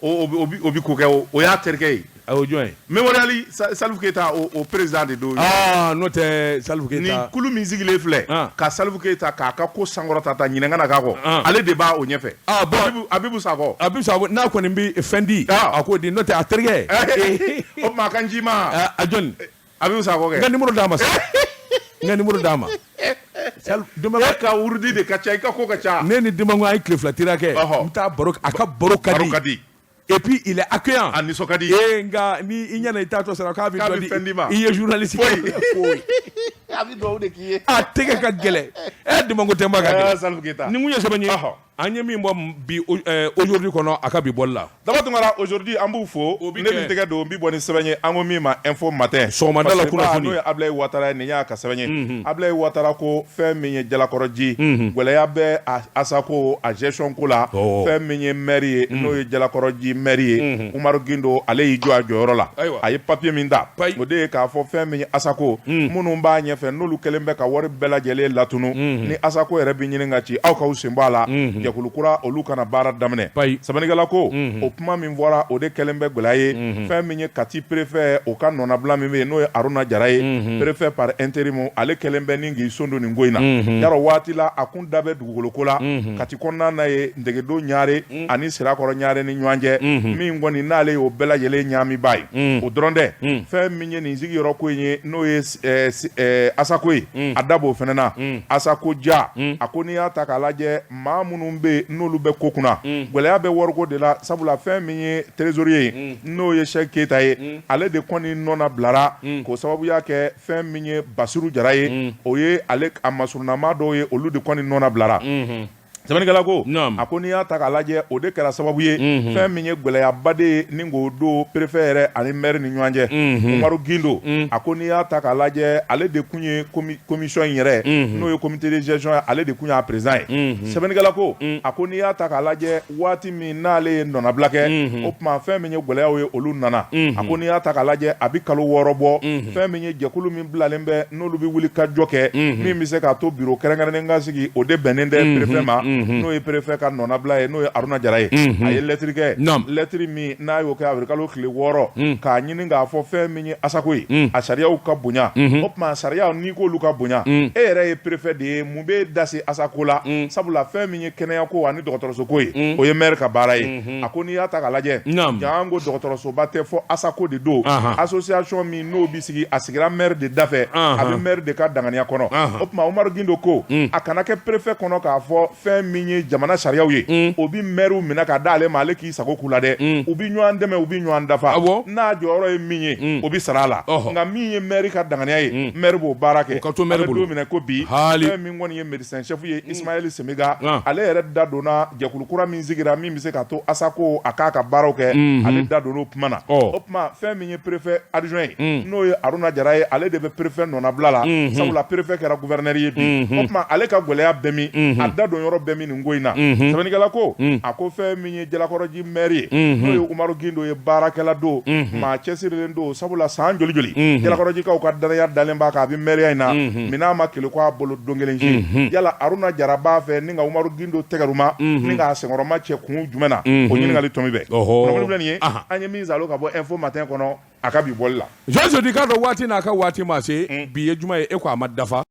Speaker 2: o bɛ ko kɛ o y'a terikɛ ye
Speaker 1: o jɔn ye
Speaker 2: Mémorial Salifu Keyita o président de don
Speaker 1: n'o tɛ Salifu Keyita
Speaker 2: nin kulu min sigilen filɛ ka Salifu Keyita k'a ka ko sankɔrɔta ta ɲinɛ kana k'a kɔ ale de b'a o ɲɛfɛ
Speaker 1: bon
Speaker 2: Abibu Sakɔ
Speaker 1: Abibu Sakɔ n'a kɔni bɛ fɛn di a k'o di n'o tɛ a terikɛ
Speaker 2: o tuma a ka n ci ma
Speaker 1: a jɔn
Speaker 2: Abibu Sakɔ kɛ
Speaker 1: n ka numéro d'a ma sa n ka numéro d'a ma
Speaker 2: e ka wurudi de ka ca i ka ko ka ca
Speaker 1: ne ni Demango an ye tile 2 teriya kɛ n bɛ taa baro a ka baro ka
Speaker 2: di
Speaker 1: et puis il est accueillant
Speaker 2: a nisɔn ka di
Speaker 1: ee nka ni i ɲɛna i taatɔ sara k'a bɛ dɔ di
Speaker 2: fɛn d'i ma
Speaker 1: i ye journaliste
Speaker 2: foyi
Speaker 1: foyi
Speaker 2: a bɛ dugawu de k'i ye
Speaker 1: a tɛgɛ ka gɛlɛn ɛ Demango tɛnba ka gɛlɛn
Speaker 2: Salifu Keyita
Speaker 1: nin kun ye sɛbɛn ye an ye min bɔ bi aujourd'hui kɔnɔ a ka bi bɔli la
Speaker 2: Daba Tunkara aujourd'hui an b'u fo ne bɛ n tɛgɛ don n bɛ bɔ ni sɛbɛn ye an ko min ma Info Matin
Speaker 1: sɔgɔmada la kunnafoni
Speaker 2: n'o ye Abulayi Watara ye nin y'a ka sɛbɛn ye Abulayi Watara ko fɛn min ye Jalakɔrɔji gɛlɛya bɛ Asako a gestion ko la fɛn min ye maire ye n'o ye Jalakɔrɔji maire ye Umaru Gindo ale y'i jɔ a jɔyɔrɔ la a ye papier min ta o de ye k'a fɔ fɛn min ye Asako minnu b'a ɲɛfɛ n'olu kɛlen bɛ ka wari bɛɛ lajɛlen latunu ni Asako yɛrɛ bɛ ɲini ka ci aw k'aw sen bɔ a la jɛkulu kura olu kana baara daminɛ sɛbɛnnikɛla ko o kuma min fɔra o de kɛlen bɛ gɛlɛya ye fɛn min ye Kati préfet o ka nɔnabila min bɛ yen n'o ye Aruna Jara ye préfet par intérim ale kɛlen bɛ ni k'i son don nin ko in na yarɔ waati la a kun da bɛ dugukolo ko la Kati kɔnɔna na ye Ntegedo Ɲare ani Sirakɔrɔ Ɲare ni ɲɔgɔn cɛ min kɔni n'ale y'o bɛɛ lajɛlen ɲaamibaa ye o dɔrɔn tɛ fɛn min ye nin sigiyɔrɔ ko in ye n'o ye Asako ye a da b'o fana na Asako ja a ko n'i y'a ta k'a lajɛ maa minnu bɛ yen n'olu bɛ ko kunna gɛlɛya bɛ wariko de la sabula fɛn min ye trésorier ye n'o ye Sɛki Keyita ye ale de kɔni nɔna bilara k'o sababuya kɛ fɛn min ye Basiru Jara ye o ye ale a masurunnamaa dɔw ye olu de kɔni nɔna bilara sɛbɛnnikɛla ko a ko n'i y'a ta k'a lajɛ o de kɛra sababu ye fɛn min ye gɛlɛyaba de ye ni k'o don préfet yɛrɛ ani maire ni ɲɔgɔn cɛ Umaru Gindo a ko n'i y'a ta k'a lajɛ ale de kun ye commission in yɛrɛ n'o ye comité de gestion ye ale de kun y'a président ye sɛbɛnnikɛla ko a ko n'i y'a ta k'a lajɛ waati min n'ale ye nɔnabila kɛ o tuma fɛn min ye gɛlɛyaw ye olu nana a ko n'i y'a ta k'a lajɛ a bɛ kalo 6 bɔ fɛn min ye jɛkulu min bilalen bɛ n'olu bɛ wuli ka jɔ kɛ min bɛ se k'a to bureau kɛrɛnkɛrɛnnen ka sigi o de bɛnnen tɛ préfet ma n'o ye préfet ka nɔnabila ye n'o ye Aruna Jara ye a ye lɛtiri kɛ lɛtiri min n'a y'o kɛ avril kalo tile 6 k'a ɲini k'a fɔ fɛn min ye Asako ye a sariyaw ka bonya o tuma sariya n'i k'olu ka bonya e yɛrɛ ye préfet de ye mun b'e da se Asako la sabula fɛn min ye kɛnɛyako ani dɔgɔtɔrɔsoko ye o ye maire ka baara ye a ko n'i y'a ta k'a lajɛ janko dɔgɔtɔrɔsoba tɛ fɔ Asako de don association min n'o bɛ sigi a sigira maire de da fɛ a bɛ maire de ka danganiya kɔnɔ o tuma Umaru Gindo ko a kana kɛ préfet kɔnɔ k'a fɔ fɛn min ye jamana sariyaw ye o bɛ mairew minɛ ka d'ale ma ale k'i sago k'u la dɛ u bɛ ɲɔgɔn dɛmɛ u bɛ ɲɔgɔn dafa n'a jɔyɔrɔ ye min ye o bɛ sara a la nka min ye maire ka danganiya ye maire b'o baara kɛ
Speaker 1: ka to maire bolo
Speaker 2: don minɛ ko bi fɛn min kɔni ye médecin chef ye Ismaël Semega ale yɛrɛ da donna jɛkulu kura min sigira min bɛ se ka to Asako a k'a ka baaraw kɛ ale da donna o kuma na o tuma fɛn min ye préfet adjoint ye n'o ye Aruna Jara ye ale de bɛ préfet nɔnabila la sabula préfet kɛra gouverneur ye bi o tuma ale ka gɛlɛya bɛ min a da don yɔrɔ bɛ min nin ko in na sɛbɛnnikɛla ko a ko fɛn min ye Jalakɔrɔji maire ye n'o ye Umaru Gindo ye baarakɛla don maa cɛsirilen don sabula san joli joli Jalakɔrɔjikaw ka danaya dalen b'a kan a bɛ maire in na minɛn ma keleku a bolo don kelen si yala Aruna Jara b'a fɛ ni ka Umaru Gindo tɛgɛruma ni k'a senkɔrɔma cɛ kun jumɛn na o ɲininkali tɔmi bɛ kunnafoni filɛ nin ye an ye min salo ka bɔ Info Matin kɔnɔ a ka bi bɔli la
Speaker 1: Jean Sodi k'a dɔn waati n'a ka waati ma se bi ye juma ye e ko a ma dafa.